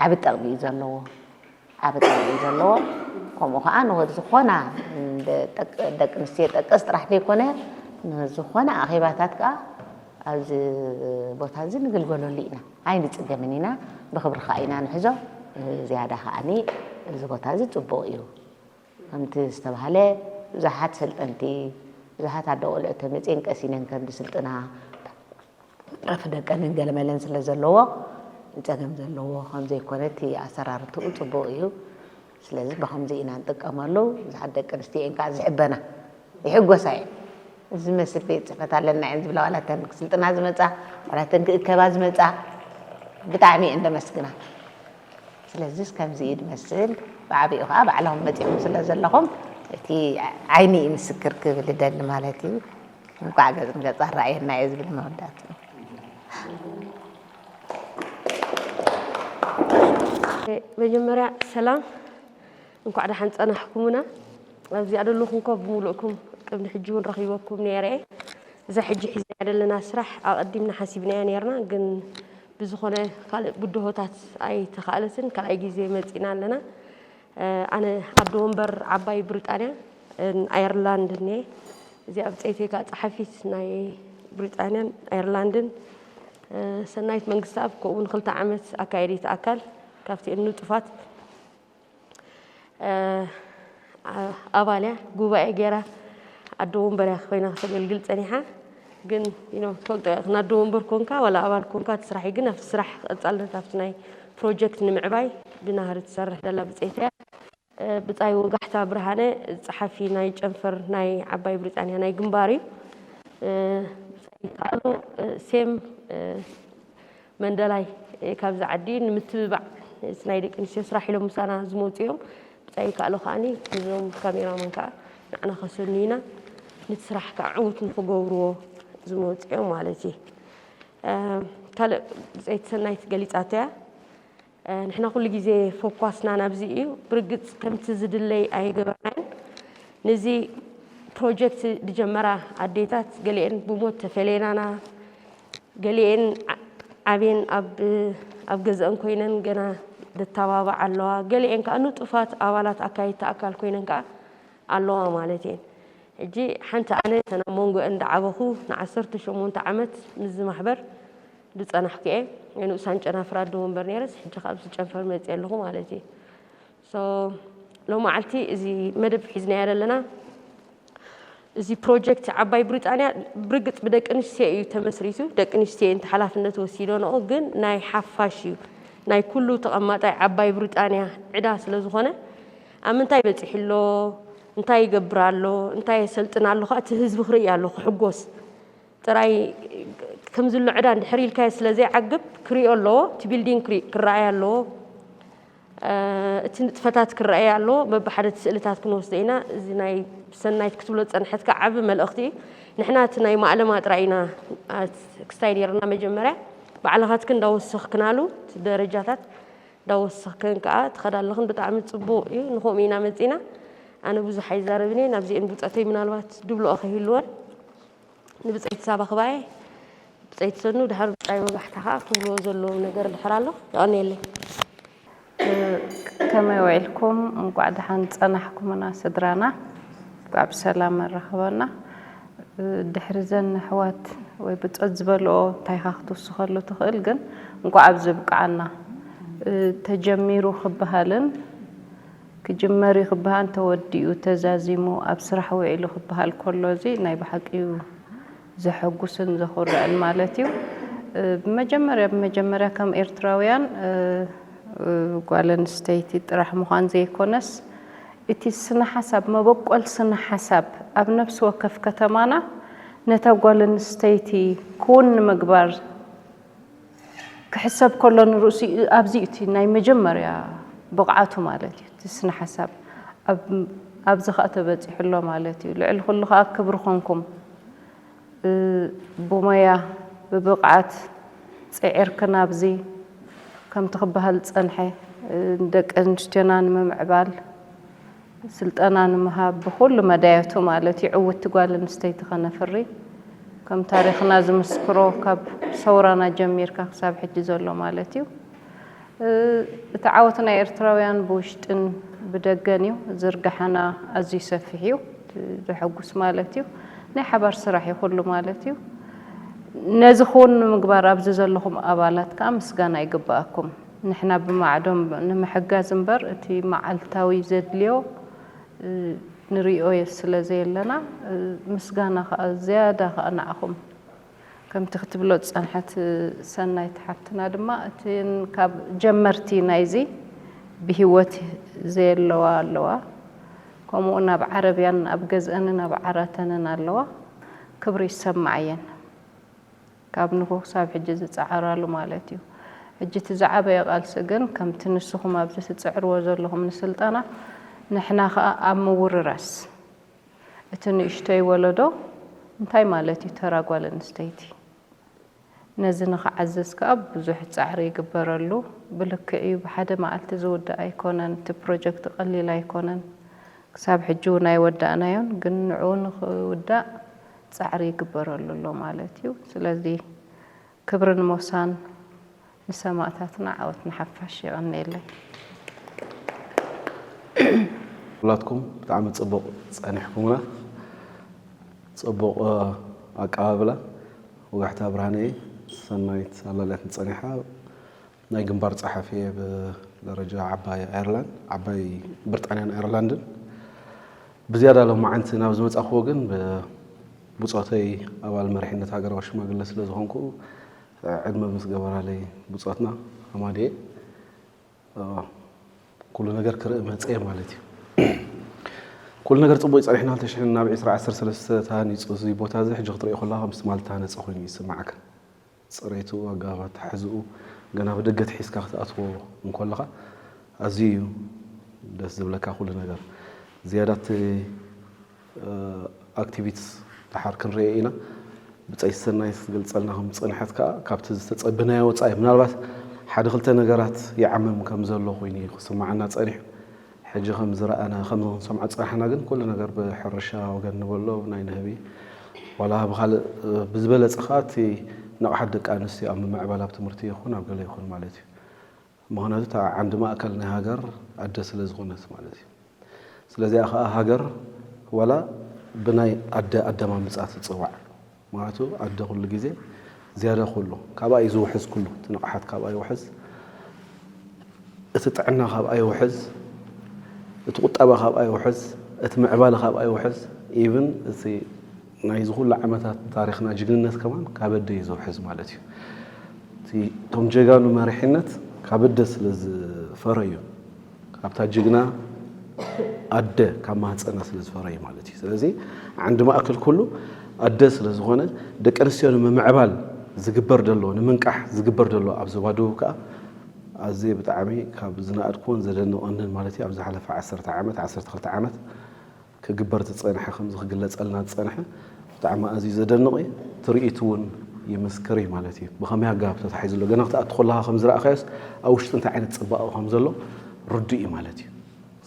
ዓቢ ጠቕሚ እዩ ዘለዎ። ዓቢ ጠቕሚ እዩ ዘለዎ። ከምኡ ከዓ ንወድ ዝኾና ደቂ ኣንስትዮ ጠቀስ ጥራሕ ዘይኮነ ንዝኾነ ኣኼባታት ከዓ ኣብዚ ቦታ እዚ ንግልገለሉ ኢና። ኣይንፅገምን ኢና። ብኽብሪ ከዓ ኢና ንሕዞ። ዝያዳ ከዓኒ እዚ ቦታ እዚ ፅቡቕ እዩ። ከምቲ ዝተባህለ ብዙሓት ሰልጠንቲ ብዙሓት ኣደ ቆልዑ ተመፅየን ቀሲነን ከም ዝስልጥና ረፍ ደቀንን ገለመለን ስለ ዘለዎ ፀገም ዘለዎ ከም ዘይኮነ እቲ ኣሰራርትኡ ፅቡቕ እዩ። ስለዚ ብኸምዚ ኢና ንጥቀመሉ። ብዙሓት ደቂ ኣንስትዮ እየን ከዓ ዝሕበና ይሕጎሳ እየን። እዚ መስል ቤት ፅሕፈት ኣለና እየን ዝብላ ዋላ እተን ክስልጥና ዝመፃ ዋላ እተን ክእከባ ዝመፃ ብጣዕሚ እየን ደመስግና። ስለዚስ ከምዚ እዩ ዝመስል። ብዓቢኡ ከዓ ባዕልኹም መፂኹም ስለ ዘለኹም እቲ ዓይኒ እዩ ምስክር ክብል እደሊ ማለት እዩ። እንኳዕ ገፅ ንገፅ ኣረኣየና እየ ዝብል መወዳእትኡ። መጀመርያ ሰላም፣ እንኳዕ ደሓን ፀናሕኩምና። ኣብዚኣ ዘለኹም እኮ ብምሉእኩም ቅድሚ ሕጂ እውን ረኺበኩም ነይረ እየ። እዛ ሕጂ ሒዝናያ ዘለና ስራሕ ኣቐዲምና ሓሲብናያ ነይርና፣ ግን ብዝኾነ ካልእ ብድሆታት ኣይተኻእለትን። ካልኣይ ግዜ መፂና ኣለና። ኣነ ኣደ ወንበር ዓባይ ብሪጣንያ ኣየርላንድን እየ። እዚኣ ብፀይተይ ከዓ ፀሓፊት ናይ ብሪጣንያን ኣየርላንድን ሰናይት መንግስተኣብ ከምኡ ንክልተ ዓመት ኣካየዲት ኣካል ካብቲ ንጡፋት ኣባል እያ። ጉባኤ ገይራ ኣዶ ወንበር እያ ኮይና ክተገልግል ፀኒሓ። ግን ትፈልጦ ኢኻ፣ ኣዶ ወንበር ኮንካ ዋላ ኣባል ኮንካ እቲ ስራሕ እዩ። ግን ኣብቲ ስራሕ ቀፃልነት ኣብቲ ናይ ፕሮጀክት ንምዕባይ ብናህሪ ትሰርሕ ዘላ ብፀይቲ እያ። ብጻይ ወጋሕታ ብርሃነ ጸሓፊ ናይ ጨንፈር ናይ ዓባይ ብሪጣንያ ናይ ግንባር እዩ። ብጻይ ይከኣሎ ሴም መንደላይ ካብዚ ዓዲ ንምትብባዕ እቲ ናይ ደቂ ኣንስትዮ ስራሕ ኢሎም ምሳና ዝመፁ እዮም። ብጻይ ይከኣሎ ከዓኒ እዞም ካሜራማን ከዓ ንዓና ከሰንዩና ነቲ ስራሕ ከዓ ዕዉት ንክገብርዎ ዝመፁ እዮም ማለት እዩ። ካልእ ብጸይቲ ሰናይት ገሊጻቶ እያ። ንሕና ኩሉ ግዜ ፎኳስና ናብዚ እዩ። ብርግጽ ከምቲ ዝድለይ ኣይገበርናዮን። ነዚ ፕሮጀክት ዝጀመራ ኣዴታት ገሊኤን ብሞት ተፈለየናና፣ ገሊኤን ዓብየን ኣብ ገዝአን ኮይነን ገና ደተባብዓ ኣለዋ፣ ገሊኤን ከዓ ንጡፋት ኣባላት ኣካየድቲ ኣካል ኮይነን ከዓ ኣለዋ ማለት እየን። ሕጂ ሓንቲ ኣነ ተን ኣብ መንጎአን ዝዓበኹ ንዓሰርተ ሸሞንተ ዓመት ምስዚ ማሕበር ዝጸናሕኩ እየ። ናይ ንኡሳን ጨናፍር ኣደ ወንበር ነይረስ፣ ሕጂ ካብ ዝጨንፈር መጽየ ኣለኹ ማለት እዩ። ሶ ሎማዓልቲ እዚ መደብ ሒዝናዮ ዘለና እዚ ፕሮጀክት ዓባይ ብሪጣንያ ብርግጽ ብደቂ ኣንስትዮ እዩ ተመስሪቱ። ደቂ ኣንስትዮ እየን ሓላፍነት ወሲደንኦ፣ ግን ናይ ሓፋሽ እዩ፣ ናይ ኩሉ ተቐማጣይ ዓባይ ብሪጣንያ ዕዳ ስለ ዝኾነ ኣብ ምንታይ በጺሑ ኣሎ፣ እንታይ ይገብር ኣሎ፣ እንታይ የሰልጥን ኣሎ ከዓ እቲ ህዝቢ ክርኢ ኣሎ ክሕጎስ ጥራይ። ከምዚ ኣሎ ዕዳ እንድሕር ኢልካዮ ስለ ዘይዓግብ ክሪኦ ኣለዎ፣ እቲ ቢልዲንግ ክርኣይ ኣለዎ። እቲ ንጥፈታት ክረኣይ ኣለዎ። በብሓደ እቲ ስእልታት ክንወስዶ ኢና። እዚ ናይ ሰናይት ክትብሎ ዝጸንሐት ከዓ ዓቢ መልእኽቲ እዩ። ንሕና እቲ ናይ ማእለማ ጥራይ ኢና ክስታይ ነይርና መጀመርያ። ባዕልኻትክን እንዳወሰኽክናሉ እቲ ደረጃታት እንዳወሰኽክን ከዓ ትኸዳ ኣለኽን። ብጣዕሚ ጽቡቕ እዩ። ንኸምኡ ኢና መጺና። ኣነ ብዙሕ ኣይዛረብን እየ። ናብዚአን ብጸተይ ምናልባት ድብልኦ ከይህልወን ንብጸይቲ ሳባ ክባየ ብጸይቲ ሰኑ ድሓር ብጻይ ወጋሕታ ከዓ ክብልዎ ዘለዎም ነገር ድሕር ኣሎ። የቐንየለይ። ከመይ ውዒልኩም? እንቋዕ ደሓን ጸናሕኩምና ስድራና። እንቋዕ ብሰላም ኣራኸበና። ድሕሪ ዘን ኣሕዋት ወይ ብጾት ዝበልኦ እንታይ ኢኻ ክትውስኸሉ ትኽእል? ግን እንቋዕ ኣብዚ ብቅዓና። ተጀሚሩ ክበሃልን ክጅመር እዩ ክበሃል ተወዲኡ ተዛዚሙ ኣብ ስራሕ ውዒሉ ክበሃል ከሎ እዚ ናይ ብሓቂ እዩ ዘሐጉስን ዘኹርዕን ማለት እዩ። ብመጀመርያ ብመጀመርያ ከም ኤርትራውያን ጓል ኣንስተይቲ ጥራሕ ምዃን ዘይኮነስ እቲ ስነ ሓሳብ መበቆል ስነ ሓሳብ ኣብ ነፍሲ ወከፍ ከተማና ነታ ጓል ኣንስተይቲ ክውን ንምግባር ክሕሰብ ከሎ ንርእሱ ኣብዚ እቲ ናይ መጀመርያ ብቕዓቱ ማለት እዩ። እቲ ስነ ሓሳብ ኣብዚ ከዓ ተበፂሑ ኣሎ ማለት እዩ። ልዕሊ ኩሉ ከዓ ክብሪ ኮንኩም ብሞያ ብብቕዓት ፅዒርክን ኣብዚ ከምቲ ክበሃል ዝፀንሐ ንደቂ ኣንስትዮና ንምምዕባል ስልጠና ንምሃብ ብኹሉ መዳያቱ ማለት እዩ ዕውቲ ጓል ኣንስተይቲ ከነፍሪ ከም ታሪኽና ዝምስክሮ ካብ ሰውራና ጀሚርካ ክሳብ ሕጂ ዘሎ ማለት እዩ። እቲ ዓወት ናይ ኤርትራውያን ብውሽጥን ብደገን እዩ። ዝርግሓና ኣዝዩ ሰፊሕ እዩ። ዘሐጉስ ማለት እዩ። ናይ ሓባር ስራሕ እዩ ኩሉ ማለት እዩ። ነዚ ክውን ንምግባር ኣብዚ ዘለኹም ኣባላት ከዓ ምስጋና ይግበኣኩም። ንሕና ብማዕዶም ንምሕጋዝ እምበር እቲ መዓልታዊ ዘድልዮ ንሪኦ ስለ ዘየለና ምስጋና ከዓ ዝያዳ ከዓ ንዓኹም ከምቲ ክትብሎ ዝፀንሐት ሰናይት ሓፍትና ድማ እተን ካብ ጀመርቲ ናይዚ ብሂወት ዘየለዋ ኣለዋ። ከምኡ እውን ኣብ ዓረብያን ኣብ ገዝአንን ኣብ ዓራተንን ኣለዋ። ክብሪ ይሰማዓየን። ካብ ንግሆ ክሳብ ሕጂ ዝፀዓራሉ ማለት እዩ። ሕጂ እቲ ዝዓበየ ቃልሲ ግን ከምቲ ንስኹም ኣብዚ ትፅዕርዎ ዘለኹም ንስልጠና ንሕና ከዓ ኣብ ምውርራስ እቲ ንእሽቶይ ወለዶ እንታይ ማለት እዩ ተራ ጓል ኣንስተይቲ ነዚ ንኽዓዝዝ ከዓ ብዙሕ ፃዕሪ ይግበረሉ። ብልክዕ እዩ ብሓደ መዓልቲ ዝውዳእ ኣይኮነን። እቲ ፕሮጀክት ቀሊል ኣይኮነን። ክሳብ ሕጂ እውን ኣይወዳእናዮን፣ ግን ንዕኡ ንኽውዳእ ፃዕሪ ይግበረሉ ኣሎ ማለት እዩ። ስለዚ ክብርን ሞሳን ንሰማእታትና፣ ዓወት ንሓፋሽ። የቐንየለይ። ኩላትኩም ብጣዕሚ ፅቡቕ ፀኒሕኩምና። ፅቡቕ ኣቀባብላ። ወጋሕታ ብርሃነይ ሰናይት ኣላልያት ንጸኒሓ ናይ ግንባር ጸሓፊ እየ ብደረጃ ዓባይ ኣየርላንድ፣ ዓባይ ብሪጣንያን ኣየርላንድን። ብዝያዳ ሎማዓንቲ ናብ ዝመጻኹዎ ግን ብብጾተይ ኣባል መሪሕነት ሃገራዊ ሽማግለ ስለ ዝኾንኩ ዕድመ ምስ ገበራለይ ብጾትና ኣማድየ ኩሉ ነገር ክርኢ መጽየ ማለት እዩ። ኩሉ ነገር ጽቡቅ ይጸኒሕና። ክልተ ሽሕን ናብ ዕስራ ዓሰርተ ሰለስተ ተሃኒጹ እዚ ቦታ እዚ ሕጂ ክትርእዮ ከለኻ ምስ ትማል ዝተሃነጸ ኮይኑ ይስምዓካ። ጽሬቱ፣ ኣገባብ ኣተሓሕዝኡ ገና ብደገ ትሒዝካ ክትኣትዎ እንከለኻ ኣዝዩ እዩ ደስ ዝብለካ ኩሉ ነገር። ዝያዳ እቲ ኣክቲቪትስ ድሓር ክንርኢ ኢና። ብጸይ ሰናይ ክትገልጸልና ከም ዝጸንሐት ከኣ ካብቲ ዝተጸበናዮ ወጻኢ ምናልባት ሓደ ክልተ ነገራት ይዓምም ከም ዘሎ ኮይኑ እዩ ክስምዓና ጸኒሑ። ሕጂ ከም ዝረኣና ከም ክንሰምዖ ዝጸናሕና ግን ኩሉ ነገር ብሕርሻ ወገን ንበሎ ናይ ንህቢ ዋላ ብኻልእ ብዝበለጸ ከኣ እቲ ንቕሓት ደቂ ኣንስትዮ ኣብ ምምዕባል ኣብ ትምህርቲ ይኹን ኣብ ገለ ይኹን ማለት እዩ። ምኽንያቱ እታ ዓንዲ ማእከል ናይ ሃገር ኣደ ስለ ዝኾነት ማለት እዩ። ስለዚኣ ከኣ ሃገር ዋላ ብናይ ኣደ ኣደማምጻ ትጽዋዕ። ምኽንያቱ ኣደ ኩሉ ግዜ ዝያዳ ኩሉ ካብኣ እዩ ዝውሕዝ፣ ኩሉ እቲ ንቕሓት ካብኣ ይውሕዝ፣ እቲ ጥዕና ካብኣ ይውሕዝ፣ እቲ ቁጠባ ካብኣ ይውሕዝ፣ እቲ ምዕባለ ካብኣ ይውሕዝ። ኢቭን እቲ ናይዚ ኩሉ ዓመታት ታሪኽና ጅግንነት ከማን ካብ ኣደ እዩ ዝውሕዝ ማለት እዩ። እቲ እቶም ጀጋኑ መሪሕነት ካብ ኣደ ስለ ዝፈረዩ ካብታ ጅግና ኣደ ካብ ማህፀና ስለ ዝፈረዩ ማለት እዩ። ስለዚ ዓንዲ ማእከል ኩሉ ኣደ ስለ ዝኾነ ደቂ ኣንስትዮ ንምምዕባል ዝግበር ዘሎ ንምንቃሕ ዝግበር ዘሎ ኣብ ዞባ ደቡብ ከዓ ኣዝየ ብጣዕሚ ካብ ዝነኣድኩዎን ዘደንቐንን ማለት እዩ ኣብ ዝሓለፈ ዓሰርተ ዓመት ዓሰርተ ክልተ ዓመት ክግበር ዝጸንሐ ከምዚ ክግለጸልና ዝጸንሐ ብጣዕሚ ኣዝዩ ዘደንቕ እዩ። ትርኢቱ እውን ይምስክር እዩ ማለት እዩ። ብኸመይ ኣገባብ ተታሒዙ ኣሎ ገና ክትኣቱ ከለኻ ከም ዝረኣኻዮስ ኣብ ውሽጢ እንታይ ዓይነት ጽባቐ ከም ዘሎ ርዱእ እዩ ማለት እዩ።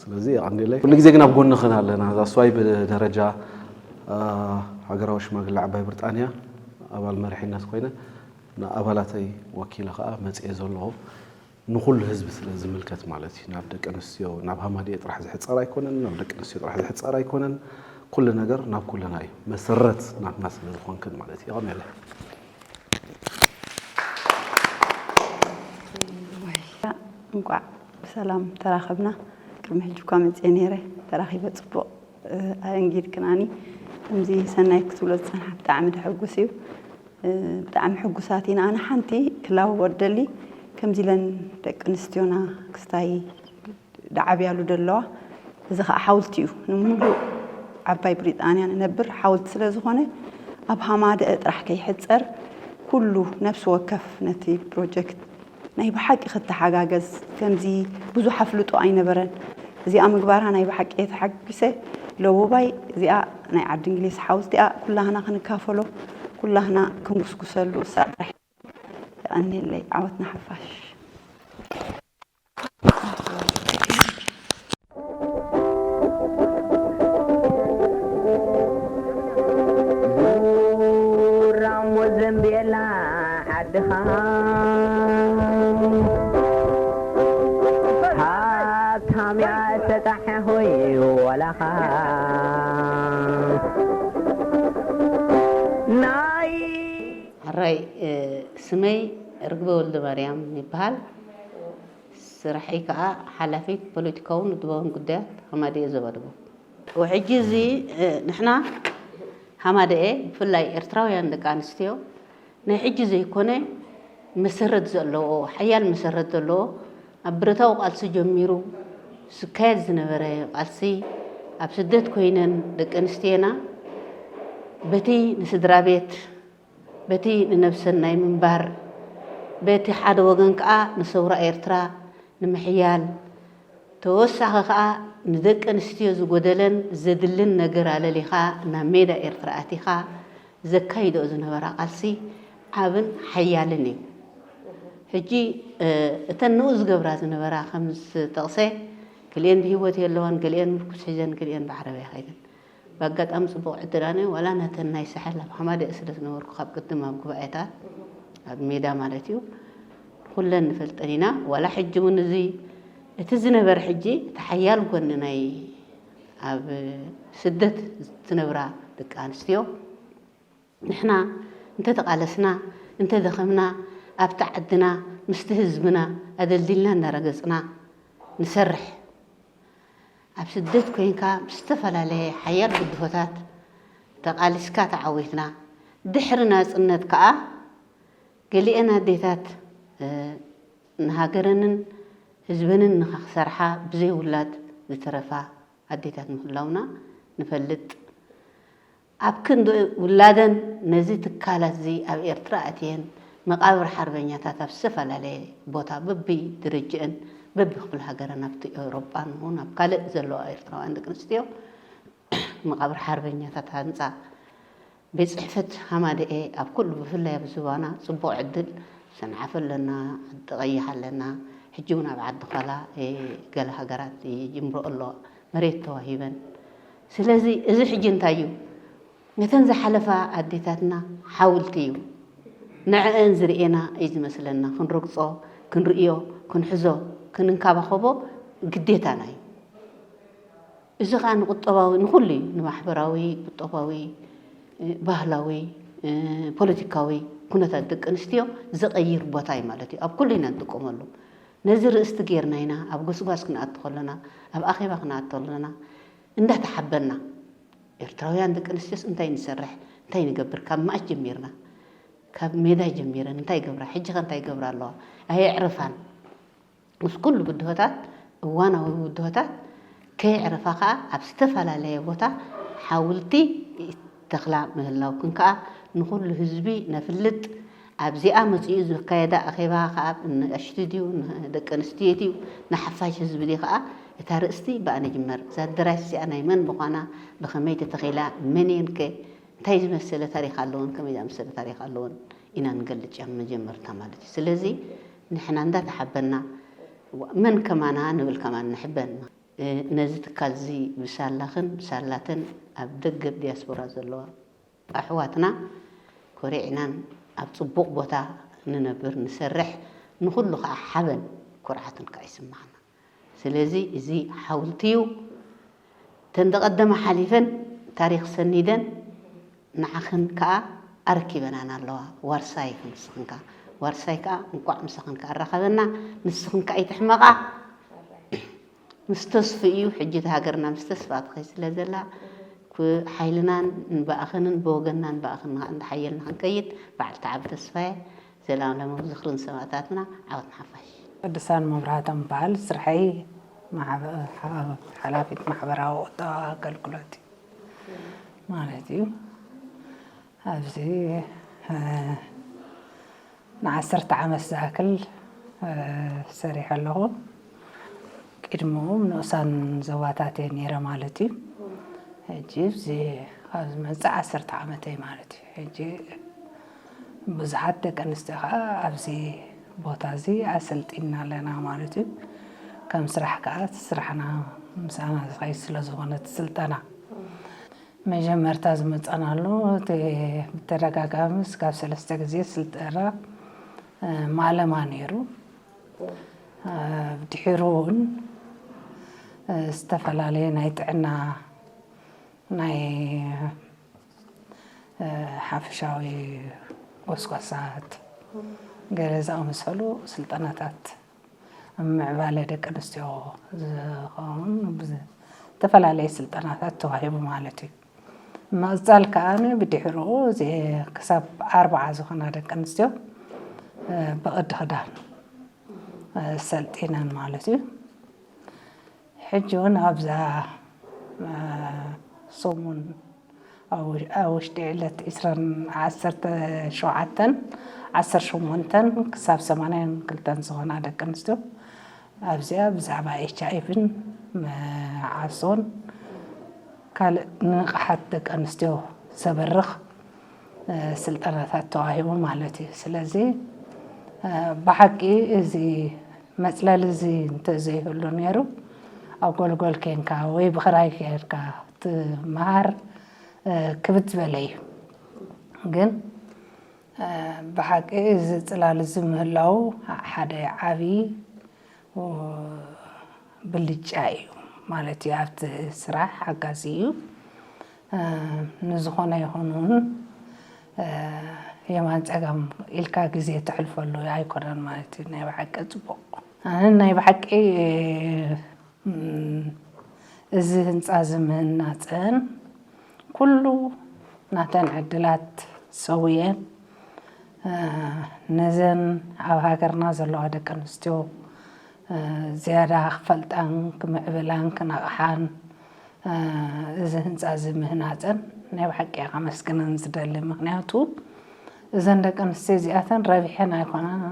ስለዚ የቐንየለይ። ኩሉ ግዜ ግን ኣብ ጎንኽን ኣለና። ዛስዋይ ብደረጃ ሃገራዊ ሽማግለ ዓባይ ብሪጣንያ ኣባል መሪሕነት ኮይነ ንኣባላተይ ወኪለ ከዓ መፅየ ዘለኹ። ንኹሉ ህዝቢ ስለ ዝምልከት ማለት እዩ። ናብ ደቂ ኣንስትዮ ናብ ሃማድኤ ጥራሕ ዝሕፀር ኣይኮነን፣ ናብ ደቂ ኣንስትዮ ጥራሕ ዝሕፀር ኣይኮነን። ኩሉ ነገር ናብ ኩልና እዩ። መሰረት ናትና ስለ ዝኾንክን ማለት እዩ። የቐንየለይ። እንቋዕ ብሰላም ተራኸብና። ቅድሚ ሕጂ እኳ መፅየ ነይረ፣ ተራኺበ ፅቡቕ ኣእንጊድክናኒ። ከምዚ ሰናይት ክትብሎ ዝፀንሓ ብጣዕሚ ደሐጉስ እዩ። ብጣዕሚ ሕጉሳት ኢና። ኣነ ሓንቲ ክላወወር ደሊ ከምዚ ኢለን ደቂ ኣንስትዮና ክስታይ ዳዓብያሉ ደለዋ። እዚ ከዓ ሓውልቲ እዩ። ንምሉእ ዓባይ ብሪጣንያ ንነብር ሓውልቲ ስለ ዝኾነ ኣብ ሃማደአ ጥራሕ ከይሕፀር ኩሉ ነፍሲ ወከፍ ነቲ ፕሮጀክት ናይ ብሓቂ ክተሓጋገዝ ከምዚ ብዙሕ ኣፍልጦ ኣይነበረን። እዚኣ ምግባራ ናይ ብሓቂ እየ ተሓጒሰ። ለውባይ እዚኣ ናይ ዓዲ እንግሊዝ ሓውልቲ እያ። ኩላህና ክንካፈሎ ኩላህና ክንጉስጉሰሉ እሳ ጥራሕ። የቐንየለይ። ዓወት ንሓፋሽ። ዙራሞ ዘንቤላ ዓድኻ ሃብታም እያ ተጣሐ ሆይ ወላኻ ናይ ሕራይ ስመይ ርግበ ወልደማርያም ይበሃል። ስርሐይ ከኣ ሓላፊት ፖለቲካውን ውድባውን ጉዳያት ሃማደኤ ዞባ ደቡብ። ሕጂ እዚ ንሕና ሃማደኤ ብፍላይ ኤርትራውያን ደቂ ኣንስትዮ ናይ ሕጂ ዘይኮነ መሰረት ዘለዎ ሓያል መሰረት ዘለዎ ኣብ ብረታዊ ቃልሲ ጀሚሩ ዝካየድ ዝነበረ ቃልሲ ኣብ ስደት ኮይነን ደቂ ኣንስትዮና በቲ ንስድራ ቤት በቲ ንነብሰን ናይ ምንባር፣ በቲ ሓደ ወገን ከኣ ንሰውራ ኤርትራ ንምሕያል፣ ተወሳኺ ከኣ ንደቂ ኣንስትዮ ዝጎደለን ዘድልን ነገር ኣለሊኻ ናብ ሜዳ ኤርትራ ኣቲኻ ዘካይድኦ ዝነበራ ቃልሲ ዓብን ሓያልን እዩ። ሕጂ እተን ንኡ ዝገብራ ዝነበራ ከም ዝተቕሰ፣ ገሊኤን ብህይወት የለዋን፣ ገሊኤን ምርኩስ ሒዘን፣ ገሊኤን ብዓረብያ ከይደን። ብኣጋጣሚ ጽቡቕ ዕድል ኣነ ዋላ ነተን ናይ ሳሕል ኣብ ሓማደአ ስለ ዝነበርኩ ካብ ቅድም ኣብ ጉባኤታት ኣብ ሜዳ ማለት እዩ ኩለን ንፈልጠን ኢና። ዋላ ሕጂ እውን እዚ እቲ ዝነበር ሕጂ እቲ ሓያል ጎኒ ናይ ኣብ ስደት ዝነብራ ደቂ ኣንስትዮ ንሕና እንተተቓለስና እንተደኸምና ኣብቲ ዓድና ምስቲ ህዝብና ኣደልዲልና እናረገጽና ንሰርሕ። ኣብ ስደት ኮይንካ ብዝተፈላለየ ሓያል ብድሆታት ተቓሊስካ ተዓዊትና። ድሕሪ ናጽነት ከኣ ገሊኤን ኣዴታት ንሃገረንን ህዝበንን ንኽሰርሓ ብዘይ ውላድ ዝተረፋ ኣዴታት ምህላውና ንፈልጥ። ኣብ ክንዲ ውላደን ነዚ ትካላት እዚ ኣብ ኤርትራ ኣትየን መቓብር ሓርበኛታት ኣብ ዝተፈላለየ ቦታ በቢ ድርጅእን በቢ ክፍለ ሃገረን ኣብቲ ኤውሮጳን እውን ኣብ ካልእ ዘለዋ ኤርትራውያን ደቂ ኣንስትዮ መቓብር ሓርበኛታት ሃንጻ ቤት ጽሕፈት ሃማደኤ ኣብ ኩሉ ብፍላይ ኣብ ዝባና ጽቡቕ ዕድል ሰንዓፈ ኣለና፣ ዓዲ ቀይሕ ኣለና፣ ሕጂ እውን ኣብ ዓዲ ኳላ ገለ ሃገራት ይጅምሮ ኣሎ መሬት ተዋሂበን። ስለዚ እዚ ሕጂ እንታይ እዩ? ነተን ዝሓለፋ ኣዴታትና ሓውልቲ እዩ። ንዕአን ዝርእየና እዩ ዝመስለና። ክንረግጾ፣ ክንርእዮ፣ ክንሕዞ፣ ክንንካባኸቦ ግዴታና እዩ። እዚ ኸኣ ንቁጠባዊ፣ ንኹሉ እዩ። ንማሕበራዊ፣ ቁጠባዊ፣ ባህላዊ፣ ፖለቲካዊ ኩነታት ደቂ ኣንስትዮ ዝቐይር ቦታ እዩ ማለት እዩ። ኣብ ኩሉ ኢና ንጥቀመሉ። ነዚ ርእስቲ ጌርና ኢና ኣብ ጎስጓስ ክንኣቱ ከለና፣ ኣብ ኣኼባ ክንኣቱ ከለና እንዳተሓበና፣ ኤርትራውያን ደቂ ኣንስትዮስ እንታይ ንሰርሕ፣ እንታይ ንገብር፣ ካብ መኣስ ጀሚርና፣ ካብ ሜዳ ጀሚረን እንታይ ይገብራ፣ ሕጂ ኸ እንታይ ይገብራ ኣለዋ፣ ኣየዕርፋን። ምስ ኩሉ ብድሆታት፣ እዋናዊ ብድሆታት ከየዕረፋ ኸኣ ኣብ ዝተፈላለየ ቦታ ሓውልቲ ይተኽላ ምህላውክን ከኣ ንኹሉ ህዝቢ ነፍልጥ። ኣብዚኣ መጺኡ ዝካየዳ ኣኼባ ኸኣ ንኣሽቱ ድዩ፣ ንደቂ ኣንስትዮ ድዩ፣ ንሓፋሽ ህዝቢ ድዩ ኸኣ እታ ርእስቲ ብኣነ ይጅመር። እዛ ኣደራሽ እዚኣ ናይ መን ምዃና፣ ብኸመይ ተተኺላ፣ መን እየን ከ፣ እንታይ ዝመሰለ ታሪኽ ኣለወን፣ ከመይ ዝኣመሰለ ታሪኽ ኣለወን ኢና ንገልጽ እያ መጀመርታ ማለት እዩ። ስለዚ ንሕና እንዳተሓበና፣ ዋ-፣ መን ከማና ንብል ከማን ንሕበን። እ፣ ነዚ ትካል እዚ ብሳላኽን ብሳላተን ኣብ ደገ ብ ዲያስፖራ ዘለዋ ኣሕዋትና ኮሪዕናን ኣብ ጽቡቕ ቦታ ንነብር፣ ንሰርሕ፣ ንኹሉ ከኣ ሓበን ኩርዓትን ከኣ ይስምዓና። ስለዚ እዚ ሓውልቲ እዩ። እተን ዝቐደማ ሓሊፈን ታሪኽ ሰኒደን ንዓኽን ከኣ ኣረኪበናን ኣለዋ። ዋርሳይ ንስኽን ከኣ፣ ዋርሳይ ከኣ እንቋዕ ምሳኽን ከኣ ኣራኸበና። ንስኽን ከኣ ኣይትሕመቓ። ምስ ተስፍኡ እዩ። ሕጂ እቲ ሃገርና ምስ ተስፋ ትኸይድ ስለ ዘላ፣ ክ-፣ ሓይልናን ንባእኽንን ብወገንናን ባእኽን ከኣ እንዳሓየልና ክንከይድ በዓልቲ ዓቢ ተስፋ እየ። ዘላለማዊ ዝኽሪ ንሰማእታትና፣ ዓወት ንሓፋሽ። ቅዱሳን መብራህቶም በዓል፣ ስርሐይ ማሕበ-፣ ሓ-፣ ሓላፊት ማሕበራዊ ቁጠባ ኣገልግሎት እዩ ማለት እዩ። ኣብዚ፣ እ፣ ንዓሰርተ ዓመት ዝኣክል፣ እ፣ ሰሪሐ ኣለኹ። ቅድሚኡ ንኡሳን ዞባታት እየ ነይረ ማለት እዩ። ሕጂ እዚ ካብ ዝመጽእ ዓሰርተ ዓመተይ ማለት እዩ። ሕጂ ብዙሓት ደቂ ኣንስትዮ ኸኣ ኣብዚ ቦታ እዚ ኣሰልጢና ኣለና ማለት እዩ። ከም ስራሕ ከኣ እቲ ስራሕና ምሳና ዝኸይድ ስለ ዝኾነ እቲ ስልጠና መጀመርታ ዝመጸናሉ፣ እቲ ብተደጋጋሚ እስካብ ሰለስተ ግዜ ስልጠና፣ እ፣ ማለማ ነይሩ። እ፣ ድሒሩ እውን፣ እ፣ ዝተፈላለየ ናይ ጥዕና ናይ፣ እ፣ ሓፈሻዊ ጎስጓሳት ገለ ዝኣመሰሉ ስልጠናታት ኣብ ምዕባለ ደቂ ኣንስትዮ ዝኸውን ብዝ-፣ ዝተፈላለየ ስልጠናታት ተዋሂቡ ማለት እዩ። መቕጸል ከኣ ብድሕሪኡ እዚ ክሳብ ኣርባዓ ዝኾና ደቂ ኣንስትዮ፣ እ፣ ብቕዲ ክዳን፣ እ፣ ሰልጢነን ማለት እዩ። ሕጂ እውን ኣብዛ፣ እ፣ ሰሙን ኣብ ውሽ-፣ ኣብ ውሽጢ ዕለት ዒስራን ዓሰርተ ሸውዓተን፣ ዓሰርተ ሸሞንተን ክሳብ ሰማንያን ክልተን ዝኾና ደቂ ኣንስትዮ ኣብዚኣ ብዛዕባ ኤች ኣይ ቪን መዓሶን ካልእ ንንቕሓት ደቂ ኣንስትዮ ዘበርኽ፣ እ፣ ስልጠናታት ተዋሂቡ ማለት እዩ። ስለዚ፣ እ፣ ብሓቂ እዚ መጽለሊ እዚ እንተዘይህሉ ነይሩ፣ ኣብ ጎልጎል ኬንካ ወይ ብኽራይ ኬድካ ትመሃር፣ እ፣ ክብድ ዝበለ እዩ። ግን፣ እ፣ ብሓቂ እዚ ጽላል እዚ ምህላው ሓደ ዓቢ፣ እ፣ ብልጫ እዩ ማለት እዩ። ኣብቲ ስራሕ ሓጋዚ እዩ። እ፣ ንዝኾነ ይኹን እውን፣ እ፣ የማን ጸጋም ኢልካ ግዜ ተሕልፈሉ ኣይኮነን ማለት እዩ። ናይ ብሓቂ ጽቡቕ። ኣነ ናይ ብሓቂ፣ እም፣ እዚ ህንጻ እዚ ምህናጸን ኩሉ ናተን ዕድላት ሰውየን፣ እ፣ ነዘን ኣብ ሃገርና ዘለዋ ደቂ ኣንስትዮ፣ እ፣ ዝያዳ ክፈልጣን ክምዕብላን ክነቕሓን፣ እ፣ እዚ ህንጻ እዚ ምህናጸን ናይ ብሓቂ እየ ከመስግነን ዝደሊ። ምኽንያቱ እዘን ደቂ ኣንስትዮ እዚኣተን ረቢሐን ኣይኮናን፣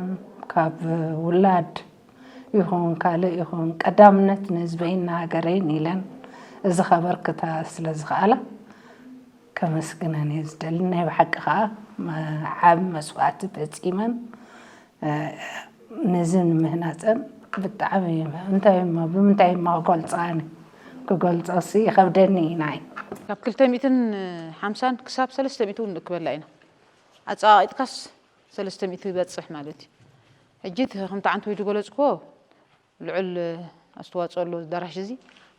ካብ ውላድ ይኹን ካልእ ይኹን ቀዳምነት ንህዝበይን ንሃገረይን ኢለን እዚ ከበርክታ ስለ ዝኸኣላ ከመስግነን እየ ዝደሊ። ናይ ብሓቂ ከኣ መ-፣ ዓቢ መስዋእቲ ፈጺመን፣ እ፣ ነዚ ንምህናጸን ብጣዕሚ እንታይ እሞ ብምንታይ እሞ ክገልጾ ኣነ? ክገልጾሲ ይኸብደኒ እዩ ናይ ካብ ክልተ ሚእትን ሓምሳን ክሳብ ሰለስተ ሚእቲ እውን ንእክበላ ኢና። ኣጸቓቒጥካስ ሰለስተ ሚእቲ ይበጽሕ ማለት እዩ። ሕጂ እቲ ከምቲ ዓንተወይ ዝገለጽክዎ ልዑል ኣስተዋጽኦ ኣለዎ ኣዳራሽ እዚ።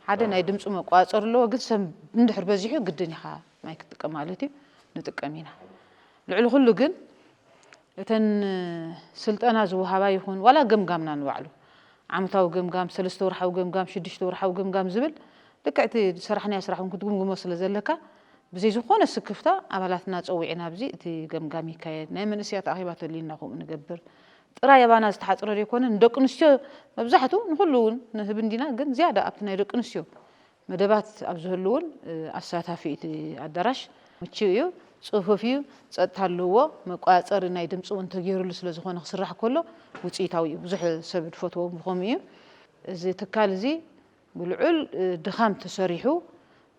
ሓደ ናይ ድምፂ መቋጸሪ ኣለዎ፣ ግን ሰብ እንድሕር በዚሑ ግድን ኢኻ ማይክ ክትጥቀም ማለት እዩ። ንጥቀም ኢና። ልዕሊ ኩሉ ግን እተን ስልጠና ዝወሃባ ይኹን ዋላ ገምጋምና ንባዕሉ ዓመታዊ ገምጋም፣ ሰለስተ ወርሓዊ ገምጋም፣ ሽዱሽተ ወርሓዊ ገምጋም ዝብል ልክዕ እቲ ዝሰራሕናዮ ስራሕ እውን ክትግምግሞ ስለ ዘለካ ብዘይ ዝኾነ ስክፍታ ኣባላትና ጸዊዕና ኣብዚ እቲ ገምጋም ይካየድ። ናይ መንእሰያት ኣኼባ ተልዩና ከምኡ ንገብር። ጥራይ ኣባና ዝተሓጽረ ዘይኮነ ንደቂ ኣንስትዮ መብዛሕትኡ ንኹሉ እውን ንህብ እንዲና፣ ግን ዝያዳ ኣብቲ ናይ ደቂ ኣንስትዮ መደባት ኣብ ዝህሉ እውን፣ እ፣ ኣሳታፊ እቲ ኣዳራሽ ምቹእ እዩ፣ ጽፉፍ እዩ፣ ጸጥታ ኣለዎ፣ መቆጻጸሪ ናይ ድምጺ እውን ተገይሩሉ ስለ ዝኾነ ክስራሕ ከሎ ውጽኢታዊ እዩ። ብዙሕ ሰብ ዝፈትዎ ብኸምኡ እዩ። እዚ ትካል እዚ ብልዑል፣ እ፣ ድኻም ተሰሪሑ፣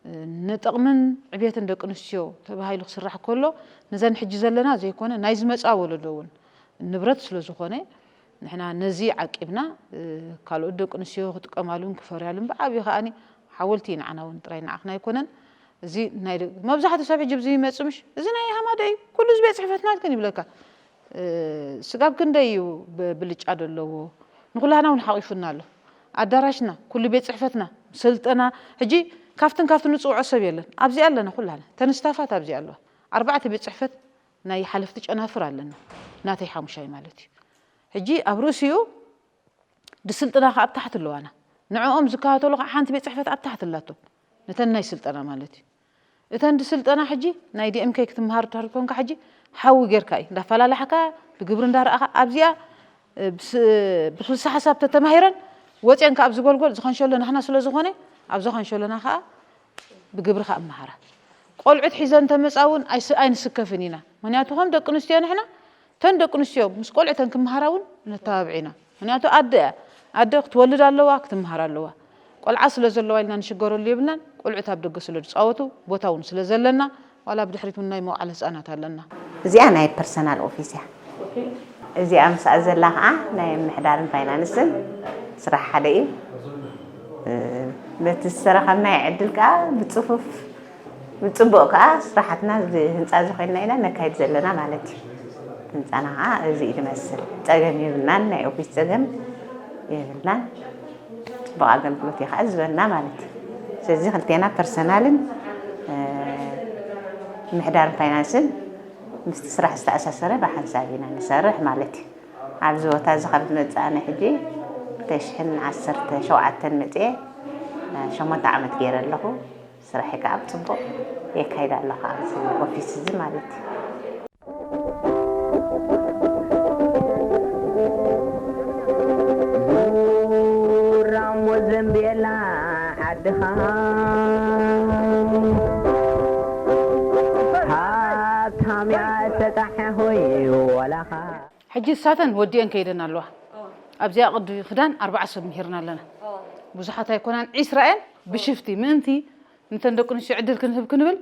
እ፣ ንጥቕምን ዕብየትን ደቂ ኣንስትዮ ተባሂሉ ክስራሕ ከሎ ነዘን ሕጂ ዘለና ዘይኮነ ናይ ዝመጻ ወለዶ እውን ንብረት ስለ ዝኾነ ንሕና ነዚ ዓቂብና፣ እ፣ ካልኦት ደቂ ኣንስትዮ ክጥቀማሉን ክፈርያሉን ብዓብዩ ከኣኒ ሓወልቲ እዩ ንዓና እውን ጥራይ ንዓኽና ኣይኮነን። እዚ ናይ ደ-፣ መብዛሕትኡ ሰብ ሕጂ ኣብዚ ይመጽእ ምሽ፣ "እዚ ናይ ሃማደ እዩ፣ ኩሉ እዚ ቤት ጽሕፈትና" ግን ይብለካ። እ፣ ስጋብ ክንደይ እዩ ብ-፣ ብልጫ ዘለዎ? ንኹላህና እውን ሓቒፉና ኣሎ። ኣዳራሽና፣ ኩሉ ቤት ጽሕፈትና፣ ስልጠና፣ ሕጂ ካብትን ካብትን ንጽውዖ ሰብ የለን። ኣብዚኣ ኣለና ኩላህና። ተን ስታፋት ኣብዚኣ ኣለዋ። ኣርባዕተ ቤት ጽሕፈት ናይ ሓለፍቲ ጨናፍር ኣለና። ናተይ ሓሙሻይ ማለት እዩ። ሕጂ ኣብ ርእሲኡ ድስልጥና ከኣ ኣብ ታሕቲ ኣለዋና። ንዕኦም ዝከታተሉ ከኣ ሓንቲ ቤት ጽሕፈት ኣብ ታሕቲ ኣላቶም። ነተን ናይ ስልጠና ማለት እዩ። እተን ድስልጠና ሕጂ ናይ ዲ ኤም ከይ ክትመሃር እንድሕር ኮንካ ሕጂ ሓዊ ጌርካ እዩ። እንዳፈላለሕካ፣ ብግብሪ እንዳረኣኻ፣ ኣብዚኣ፣ እ፣ ብስ-፣ ብክልሰ ሓሳብ ተተማሂረን ወፅየን ከኣ ኣብዚ ጎልጎል፣ እዚ ከንሸሎ ናህና ስለ ዝኾነ፣ ኣብዚ ከንሸሎና ከኣ ብግብሪ ከኣ እመሃራ። ቆልዑት ሒዘን ተመጻ እውን ኣይስ-፣ ኣይንስከፍን ኢና። ምክንያቱ ከም ደቂ ኣንስትዮ ንሕና፣ እተን ደቂ ኣንስትዮ ምስ ቆልዑተን ክመሃራ እውን ነተባብዕ ኢና። ምክንያቱ ኣደ እያ። ኣደ ክትወልድ ኣለዋ፣ ክትመሃር ኣለዋ። ቆልዓ ስለ ዘለዋ ኢልና ንሽገረሉ የብልናን። ቆልዑት ኣብ ደገ ስለ ዝጻወቱ፣ ቦታ እውን ስለ ዘለና፣ ዋላ ብድሕሪት እውን ናይ መውዓለ ህጻናት ኣለና። እዚኣ ናይ ፐርሰናል ኦፊስ እያ። እዚኣ ምስኣ ዘላ ኸዓ ናይ ምሕዳርን ፋይናንስን ስራሕ ሓደ እዩ። እ፣ በቲ ዝተረኸብናዮ ዕድል ከኣ ብጽፉፍ፣ ብጽቡቕ ከኣ ስራሓትና እዚ ህንጻ እዚ ኮይንና ኢና ነካይድ ዘለና ማለት እዩ። ህንጻና ከኣ እዚ እዩ ዝመስል። ጸገም የብልናን፣ ናይ ኦፊስ ጸገም የብልናን። ጽቡቕ ኣገልግሎት እዩ ከኣ ዝህበና ማለት እዩ። ስለዚ ክልቴና ፐርሰናልን፣ እ፣ ምሕዳርን ፋይናንስን ምስቲ ስራሕ ዝተኣሳሰረ ብሓንሳብ ኢና ንሰርሕ ማለት እዩ። ኣብዚ ቦታ እዚ ካብ ዝመጻእና ሕጂ ክልተ ሽሕን ዓሰርተ ሸውዓተን መጽየ ሸሞንተ ዓመት ገይረ ኣለኹ። ስራሐይ ከኣ ብጽቡቕ የካይድ ኣለኹ ኣብዚ ኦፊስ እዚ ማለት እዩ። ዙራሞ ዘንቤላ ዓድኻ ሃብታም እያ ተጣሐ ሆይ ወላኻ። ሕጂ እሳተን ወዲአን ከይደን ኣለዋ። ኣብዚኣ ቅዲ ክዳን ኣርባዓ ሰብ ምሂርና ኣለና። ብዙሓት ኣይኮናን፣ ዒስራ እየን ብሽፍቲ ምእንቲ ንተን ደቂ ኣንስትዮ ዕድል ክንህብ ክንብል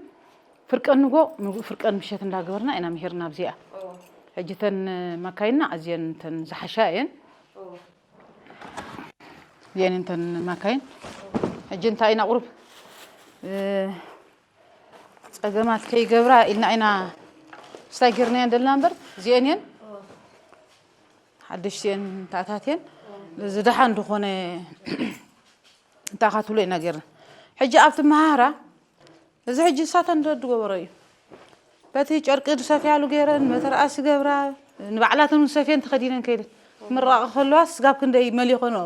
ፍርቀን ንጎ፣ ንጉ-፣ ፍርቀን ምሸት እንዳገበርና ኢና ምሂርና ኣብዚኣ። ሕጂ ተን መካይንና ኣዝየን ተን ዝሓሻ እየን። እዚአን እንተን ማካይን። ሕጂ እንታይ ኢና ቁሩብ፣ እ፣ ጸገማት ከይገብራ ኢልና ኢና ስታይ ጌርናየን ዘለና እምበር፣ እዚአን እየን ሓደሽቲ እየን፣ እንታታት እየን። እዚ ደሓን ዝኾነ እንታይ ክትብሎ ኢና ጌርና። ሕጂ ኣብቲ መሃራ፣ እዚ ሕጂ እሳተን ዝገበሮ እዩ። በቲ ጨርቂ ዝሰፍያሉ ገይረን መተርኣስ ይገብራ። ንባዕላተን እውን ሰፍየን ተኸዲነን ከይደን ምረቓ ከለዋ ስጋብ ክንደይ መሊኾንኦ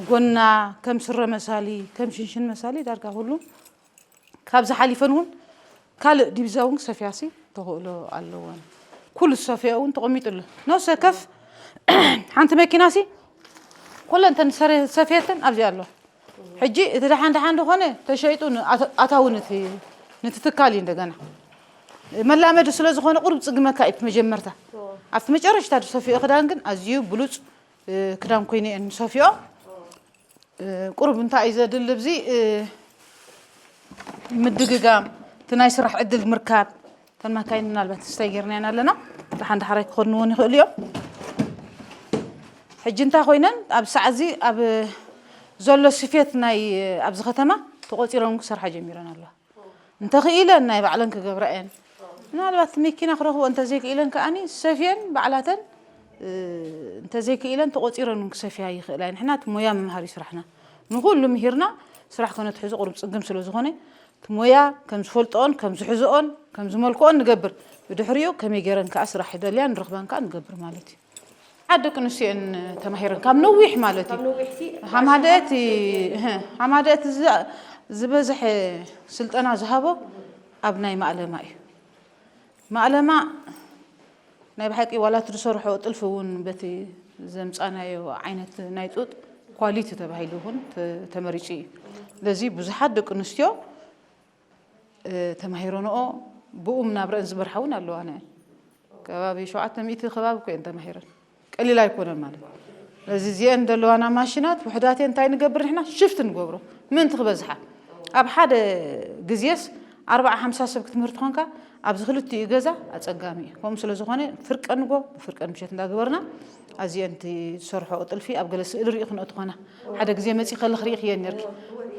ጎና ከም ስረ መሳሊ ከም ሽንሽን መሳሊ ዳርጋ ኩሉ ካብዚ ሓሊፈን እውን ካልእ ዲቪዛ እውን ክሰፍያሲ ተኽእሎ ኣለወን። ኩሉ ዝሰፍዮ እውን ተቐሚጡ ኣሎ። ነፍሰ ከፍ ሓንቲ መኪናሲ ኩለን እተን ዝሰፍየተን ኣብዚ ኣለዋ። ሕጂ እቲ ደሓን ደሓን ዝኾነ ተሸይጡ ኣታዊ ነቲ ትካል እዩ። እንደገና መላመዲ ስለ ዝኾነ ቁሩብ ፅግመካ እዩ መጀመርታ። ኣብቲ መጨረሽታ ዝሰፍዮ ክዳን ግን ኣዝዩ ብሉፅ ክዳን ኮይኑ እየን ዝሰፍዮ። ቁሩብ እንታይ እዩ ዘድሊ ብዚ ምድግጋም እቲ ናይ ስራሕ ዕድል ምርካብ። እተን ማካይን ምናልባት እንታይ ጌርናየን ኣለና፣ ደሓን ዳሕራይ ክኸድንዎን ይኽእሉ እዮም። ሕጂ እንታይ ኮይነን ኣብ ሰዓት እዚ ኣብ ዘሎ ስፌት ናይ ኣብዚ ከተማ ተቖፂረን ክሰርሓ ጀሚረን ኣለዋ። እንተኽኢለን ናይ ባዕለን ክገብራ እየን። ምናልባት መኪና ክረኽቦ እንተዘይክኢለን ከኣኒ ሰፍየን ባዕላተን እንተዘይክኢለን ተቖፂረን እውን ክሰፍያ ይኽእላ እየን። ንሕና እቲ ሞያ መምሃሪ ስራሕና ንኹሉ ምሂርና ስራሕ ከነትሕዙ ቁሩብ ፅግም ስለ ዝኾነ እቲ ሞያ ከም ዝፈልጥኦን ከም ዝሕዝኦን ከም ዝመልክኦን ንገብር። ብድሕሪኡ ከመይ ገይረን ከዓ ስራሕ ይደልያ ንረኽባን ከዓ ንገብር ማለት እዩ። ሓደ ደቂ ኣንስትዮ እየን ተማሂረን ካብ ነዊሕ ማለት እዩ። ሃማደአት ሃማደአት ዝበዝሐ ስልጠና ዝሃቦ ኣብ ናይ ማእለማ እዩ። ማእለማ ናይ ብሓቂ ዋላ እቲ ዝሰርሖ ጥልፊ እውን በቲ ዘምፃናዮ ዓይነት ናይ ጡጥ ኳሊቲ ተባሂሉ እውን ተመሪፁ እዩ። ስለዚ ብዙሓት ደቂ ኣንስትዮ ተማሂረንኦ ብኡ ናብረአን ዝመርሓ እውን ኣለዋና እየን። ከባቢ ሸውዓተ ሚእቲ ከባቢ እኮ እየን ተማሂረን። ቀሊል ኣይኮነን ማለት እዩ። ስለዚ እዚአን ዘለዋና ማሽናት ውሕዳት እየን። እንታይ ንገብር ንሕና ሽፍት ንገብሮ ምእንቲ ክበዝሓ። ኣብ ሓደ ግዜስ ኣርባዓ ሓምሳ ሰብ ክትምህር ትኾንካ ኣብዚ ክልቲኡ ገዛ ኣፀጋሚ እዩ። ከምኡ ስለ ዝኾነ ፍርቀ ንጎ ብፍርቀ ምሸት እንዳገበርና ኣዚአን እቲ ዝሰርሖ ጥልፊ ኣብ ገለ ስእሊ ሪኢኽንኦ ትኾና። ሓደ ግዜ መፂ ከለኽ ርኢኽየን ነርኪ።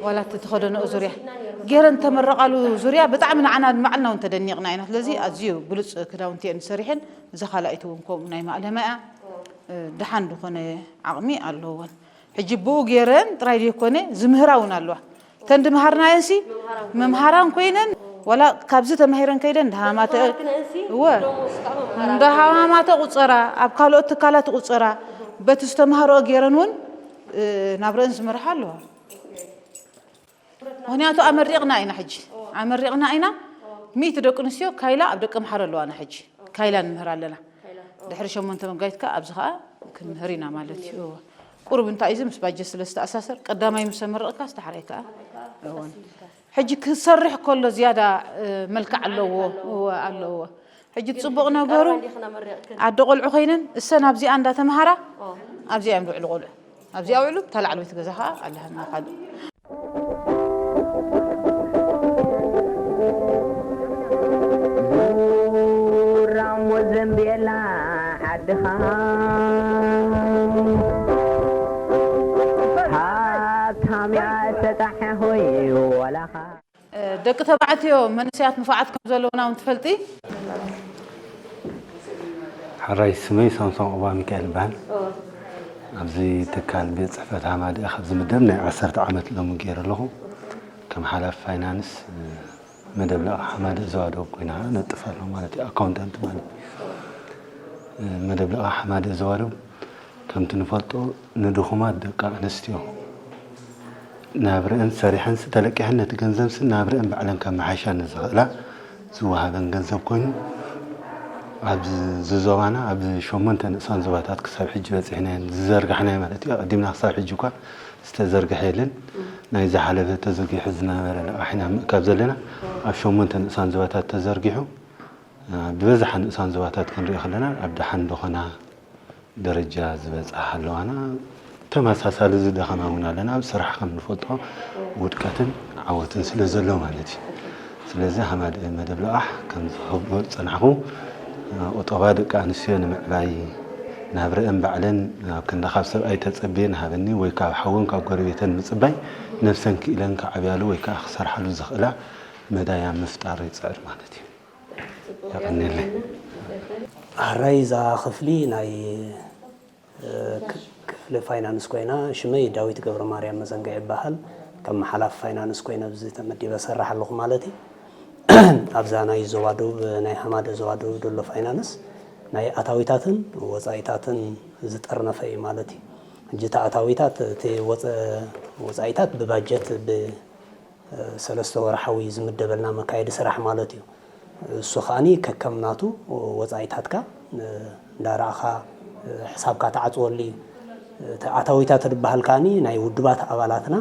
ዋላ እቲ ተኸደነኦ ዙርያ ገይረን ተመረቓሉ ዙርያ ብጣዕሚ ንዓና ንባዕልና እውን ተደኒቕና ኢና። ስለዚ ኣዝዩ ብሉፅ ክዳውንቲ እየን ሰሪሐን። እዛ ካልኣይቲ እውን ከምኡ ናይ ማእለማ እያ። ደሓን ዝኾነ ዓቕሚ ኣለወን። ሕጂ ብኡ ገይረን ጥራይ ዘይኮነ ዝምህራ እውን ኣለዋ። እተን ድምሃርናየንሲ መምሃራን ኮይነን ዋላ ካብዚ ተማሂረን ከይደን እንዳሃማተ እወ እንዳሃማማተ ቁፀራ ኣብ ካልኦት ትካላት ቁፀራ በቲ ዝተማሃረኦ ገይረን እውን ናብረአን ዝመርሓ ኣለዋ። ምክንያቱ ኣመሪቕና ኢና ሕጂ ኣመሪቕና ኢና። ሚእቲ ደቂ ኣንስትዮ ካይላ ኣብ ደቂ ምሓር ኣለዋና ሕጂ ካይላ ንምህር ኣለና። ድሕሪ ሸሞንተ መጋቢት ከዓ ኣብዚ ከዓ ክንምህር ኢና ማለት እዩ። እወ። ቁሩብ እንታይ እዚ ምስ ባጀት ስለ ዝተኣሳሰር ቀዳማይ ምስ ኣመረቕካ ዝተሓራይ ከዓ እወን። ሕጂ ክሰርሕ ከሎ ዝያዳ መልክዕ ኣለዎ። እወ ኣለዎ። ሕጂ ጽቡቕ ነገሩ ኣደ ቆልዑ ኮይነን እሰን ኣብዚኣ እንዳተምሃራ ኣብዚኣ እዮም ዝውዕሉ ቆልዑ ኣብዚኣ ውዕሉ እታ ላዕለወይቲ ገዛ ከዓ ኣለሃና ካልእ ዙራሞ ዘንቤላ ዓድኻ ሃብታም እያ ተጣሐ ሆይ ወላኻ ደቂ ተባዕትዮ መንእሰያት ንፉዓት ከም ዘለውና እውን ትፈልጢ? ሕራይ ስመይ ሳምሶን ኦባ ሚካኤል ይበሃል። ኣብዚ ትካል ቤት ፅሕፈት ሃማድአ ካብ ዝምደብ ናይ ዓሰርተ ዓመት ሎሚ ገይረ ኣለኹ። ከም ሓላፊ ፋይናንስ መደብ ለቓ ሓማድአ ዘዋደብ ኮይና ነጥፍ ኣለኹ ማለት እዩ። ኣካውንታንት ማለት እዩ። መደብ ለቓ ሓማድአ ዘዋደብ ከምቲ ንፈልጦ ንድኹማት ደቂ ኣንስትዮ ናብረአን ሰሪሐንሲ ተለቂሐን ነቲ ገንዘብሲ ናብረአን ባዕለን ከመሓይሻ ንዝኽእላ ዝወሃበን ገንዘብ ኮይኑ ኣብዚ ዞባና ኣብ ሸሞንተ ንእሳን ዞባታት ክሳብ ሕጂ በፂሕና እየን ዝዘርጋሕናዮ ማለት እዩ። ኣቐዲምና ክሳብ ሕጂ እኳ ዝተዘርግሐ የለን። ናይ ዝሓለፈ ተዘርጊሑ ዝነበረ ልቓሕ ኢና ምእካብ ዘለና። ኣብ ሸሞንተ ንእሳን ዞባታት ተዘርጊሑ ብበዝሓ ንእሳን ዞባታት ክንሪኦ ከለና ኣብ ደሓን ዝኾና ደረጃ ዝበፅሓ ኣለዋና። ተመሳሳሊ ዝደኸማ እውን ኣለና። ኣብ ስራሕ ከም ንፈልጦ ውድቀትን ዓወትን ስለ ዘሎ ማለት እዩ። ስለዚ ሃማደአ መደብ ልቓሕ ከም ዝህቦ ዝፀናሕኹ ቁጠባ ደቂ ኣንስትዮ ንምዕባይ ናብረአን ባዕለን ኣብ ክንዲ ካብ ሰብኣይ ተፀብየን ሃበኒ ወይ ካብ ሓወን ካብ ጎረቤተን ምፅባይ ነብሰን ክኢለን ክዓብያሉ ወይ ከዓ ክሰርሓሉ ዝኽእላ መዳይ ኣብ ምፍጣር ይፅዕር ማለት እዩ። የቐንየለይ። ሕራይ እዛ ክፍሊ ናይ ክፍሊ ፋይናንስ ኮይና ሽመይ ዳዊት ገብረማርያም መዘንግዕ ይበሃል። ከም ሓላፊ ፋይናንስ ኮይነ ኣብዚ ተመዲበ እሰርሕ ኣለኹ ማለት እዩ። ኣብዛ ናይ ዞባ ደቡብ፣ ናይ ሓማደ ዞባ ደቡብ ዘሎ ፋይናንስ ናይ ኣታዊታትን ወፃኢታትን ዝጠርነፈ እዩ ማለት እዩ። ሕጂ እቲ ኣታዊታት፣ እቲ ወፀ-፣ ወፃኢታት ብባጀት ብሰለስተ ወርሓዊ ዝምደበልና መካየዲ ስራሕ ማለት እዩ። እሱ ከዓኒ ከከም ናቱ ወፃኢታትካ እንዳረኣኻ ሕሳብካ ትዓፅወሉ እዩ። እቲ ኣታዊታት ዝበሃል ከዓኒ ናይ ውድባት ኣባላትና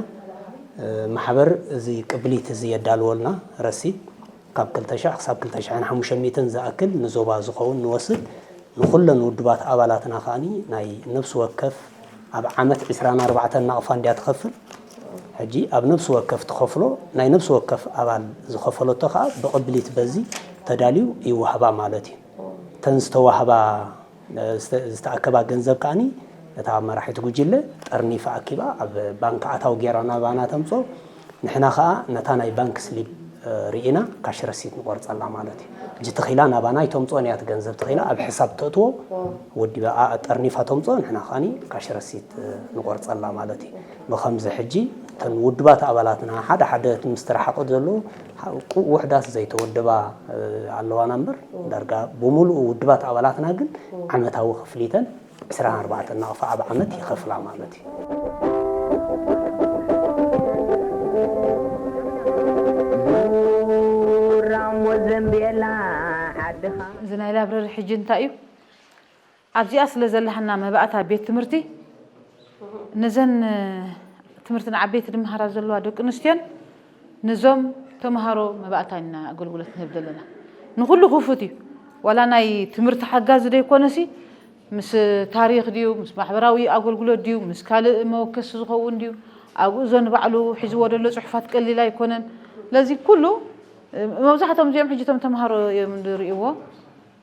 ማሕበር እዚ ቅብሊት እዚ የዳልወልና ረሲት ካብ ክልተ ሽሕ ክሳብ ክልተ ሽሕን ሓሙሽተ ሚእትን ዝኣክል ንዞባ ዝኸውን ንወስድ። ንኹለን ውድባት ኣባላትና ከዓኒ ናይ ነፍሲ ወከፍ ኣብ ዓመት ዕስራን ኣርባዕተን ናቕፋ እንድያ ትኸፍል። ሕጂ ኣብ ነፍሲ ወከፍ ትኸፍሎ፣ ናይ ነፍሲ ወከፍ ኣባል ዝኸፈለቶ ከኣ ብቕብሊት በዚ ተዳልዩ ይወሃባ ማለት እዩ። እተን ዝተዋህባ፣ እ፣ ዝተ-፣ ዝተኣከባ ገንዘብ ከዓኒ እታ መራሒት ጉጅለ ጠርኒፋ ኣኪባ ኣብ ባንክ ኣታዊ ጌራ ናባና ተምጾ። ንሕና ከኣ ነታ ናይ ባንክ ስሊፕ፣ እ፣ ርኢና ካሽ ረሲት ንቆርጸላ ማለት እዩ። ሕጂ ተኺላ ናባና ኣይተምጽኦን እያ፣ እቲ ገንዘብ ተኺላ ኣብ ሕሳብ ተእትዎ፣ ወዲባ፣ ኣ-፣ ጠርኒፋ ተምጽኦ፣ ንሕና ከኣኒ ካሽ ረሲት፣ እ፣ ንቆርጸላ ማለት እዩ። ብኸምዚ ሕጂ እተን ውድባት ኣባላትና ሓደ ሓደ እቲ ምስትርሓቐ ዘሎ፣ ቁ-፣ ውሕዳት ዘይተወደባ፣ እ፣ ኣለዋና እምበር፣ ዳርጋ ብምሉኡ ውድባት ኣባላትና ግን ዓመታዊ ክፍሊተን ዕስራን ኣርባዕተን ናቕፋ ኣብ ዓመት ይኸፍላ ማለት እዩ። ራሞ ዘንቤላ ዓድኻ። እዚ ናይ ላይብረሪ ሕጂ እንታይ እዩ? ኣብዚኣ ስለ ዘለሃና መባእታ ቤት ትምህርቲ፣ ነዘን ትምህርቲ ንዓበይቲ ዝመሃራ ዘለዋ ደቂ ኣንስትዮን ነዞም ተምሃሮ መባእታ ኢና ኣገልግሎት ንህብ ዘለና። ንኹሉ ክፉት እዩ። ዋላ ናይ ትምህርቲ ሓጋዚ ዘይኮነሲ፣ ምስ ታሪኽ ድዩ፣ ምስ ማሕበራዊ ኣገልግሎት ድዩ፣ ምስ ካልእ መወከሲ ዝኸውን ድዩ፣ ኣብ ጉዕዞ ንባዕሉ ሒዝዎ ዘሎ ጽሑፋት ቀሊል ኣይኮነን። ስለዚ ኩሉ፣ መብዛሕትኦም እዚኦም ሕጂ እቶም ተምሃሮ እዮም ዝርእይዎ።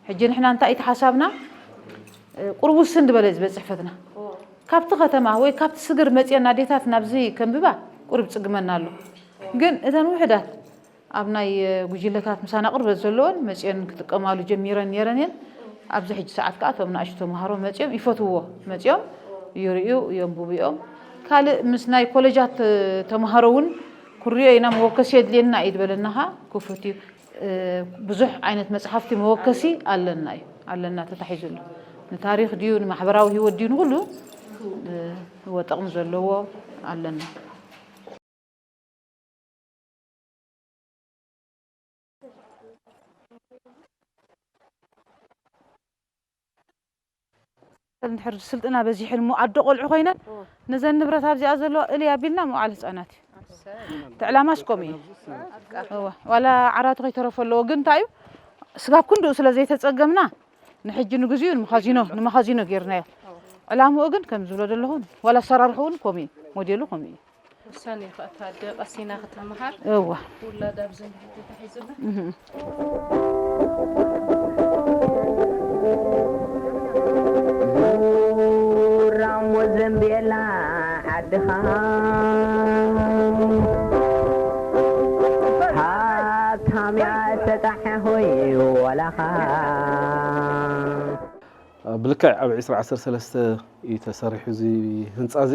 ሕጂ ንሕና እንታይ እዩ ተሓሳብና? እ፣ ቁሩብ ውስን ዝበለ እዩ ቤት ጽሕፈትና። ካብቲ ከተማ ወይ ካብቲ ስግር መጽየን ኣዴታት ናብዚ ከንብባ ቁሩብ ጽግመና ኣሎ። ግን እተን ውሕዳት ኣብ ናይ፣ እ፣ ጉጅለታት ምሳና ቅርበት ዘለዎን መጽየን ክጥቀማሉ ጀሚረን ነይረን እየን። ኣብዚ ሕጂ ሰዓት ከኣ እቶም ንኣሽቱ ተምሃሮ መጽዮም ይፈትውዎ። መጽዮም ይርእዩ፣ የንብቡ እዮም። ካልእ ምስ ናይ ኮሌጃት፣ እ፣ ተምሃሮ እውን ክርእዮ ኢና፣ መወከሲ የድልየና እዩ ዝበለና ኸኣ ክፉት እዩ። እ፣ ብዙሕ ዓይነት መጽሓፍቲ መወከሲ ኣለና እዩ፣ ኣለና ተታሒዙሉ። ንታሪኽ ድዩ፣ ንማሕበራዊ ህይወት ድዩ፣ ንኹሉ፣ እ፣ እወ፣ ጥቕሚ ዘለዎ ኣለና። እንድሕር ስልጠና በዚሕን እሞ ኣዶ ቆልዑ ኮይነን፣ እወ። ነዘን ንብረት ኣብዚኣ ዘለዋ እልይ ኣቢልና መዋዕለ ህፃናት እዩ። ኣሰይ። እቲ ዕላማስ ከምኡ እዩ። እወ። ዋላ ዓራቱ ከይተረፈ ኣለዎ፣ ግን እንታይ እዩ፣ ስጋብ ክንድኡ ስለ ዘይተፀገምና፣ ንሕጂ ንግዚኡ ንመኻዚኖ፣ ንመኻዚኖ ጌርናዮ። ዕላምኡ ግን ከም ዝብሎ ዘለኹ፣ ዋላ ኣሰራርሕኡ እውን ከምኡ እዩ፣ ሞዴሉ ከምኡ እዩ። ውሳኔ እዩ ከኣ፣ እታ ኣደ ቀሲና ክትመሃር። እወ። ውላዳ ኣብዚ ንሕጂ ተታሒዙላ። እህ። ራሞ ዘንቤላ ዓድኻ ሃብታም እያ ሰጣሕ ሆይ ወላኻ። ብልክዕ ኣብ ዕስራ ዓሰርተ ሰለስተ እዩ ተሰሪሑ እዚ ህንጻ እዚ።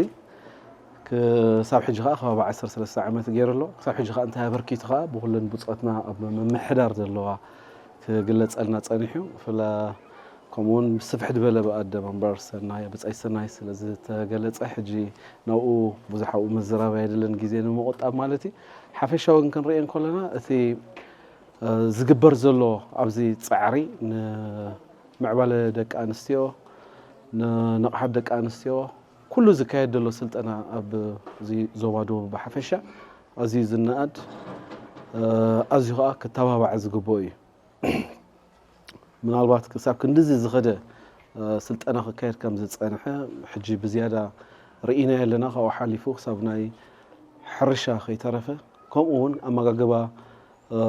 ክሳብ ሕጂ ከኣ ከባቢ ዓሰርተ ሰለስተ ዓመት ገይሩ ኣሎ። ክሳብ ሕጂ ከኣ እንታይ ኣበርኪቱ ከኣ ብኩለን ብጾትና ኣብ ምምሕዳር ዘለዋ ክግለጸልና ጸኒሑ። ብፍላ-፣ ከምኡውን ብስፍሕ ዝበለ ብኣደ መንበር ሰናይ፣ ብጻይ ሰናይ ስለ ዝተገለጸ፣ ሕጂ ናብኡ ብዙሕ ኣብኡ ምዝራብ ኣይደልን፣ ግዜ ንምቑጣብ ማለት እዩ። ሓፈሻዊ ግን ክንርእዮ እንከለና፣ እቲ፣ እ፣ ዝግበር ዘሎ ኣብዚ ጻዕሪ ንምዕባለ ደቂ ኣንስትዮ፣ ንንቕሓት ደቂ ኣንስትዮ፣ ኩሉ ዝካየድ ዘሎ ስልጠና ኣብ እዚ ዞባ ደቡብ ብሓፈሻ ኣዝዩ ዝነኣድ፣ እ፣ ኣዝዩ ከኣ ክተባባዕ ዝግብኦ እዩ። ምናልባት ክሳብ ክንድዚ ዝኸደ፣ እ፣ ስልጠና ክካየድ ከም ዝጸንሐ ሕጂ ብዝያዳ ርኢናዮ ኣለና። ካብኡ ሓሊፉ ክሳብ ናይ ሕርሻ ከይተረፈ፣ ከምኡ እውን ኣመጋግባ፣ እ፣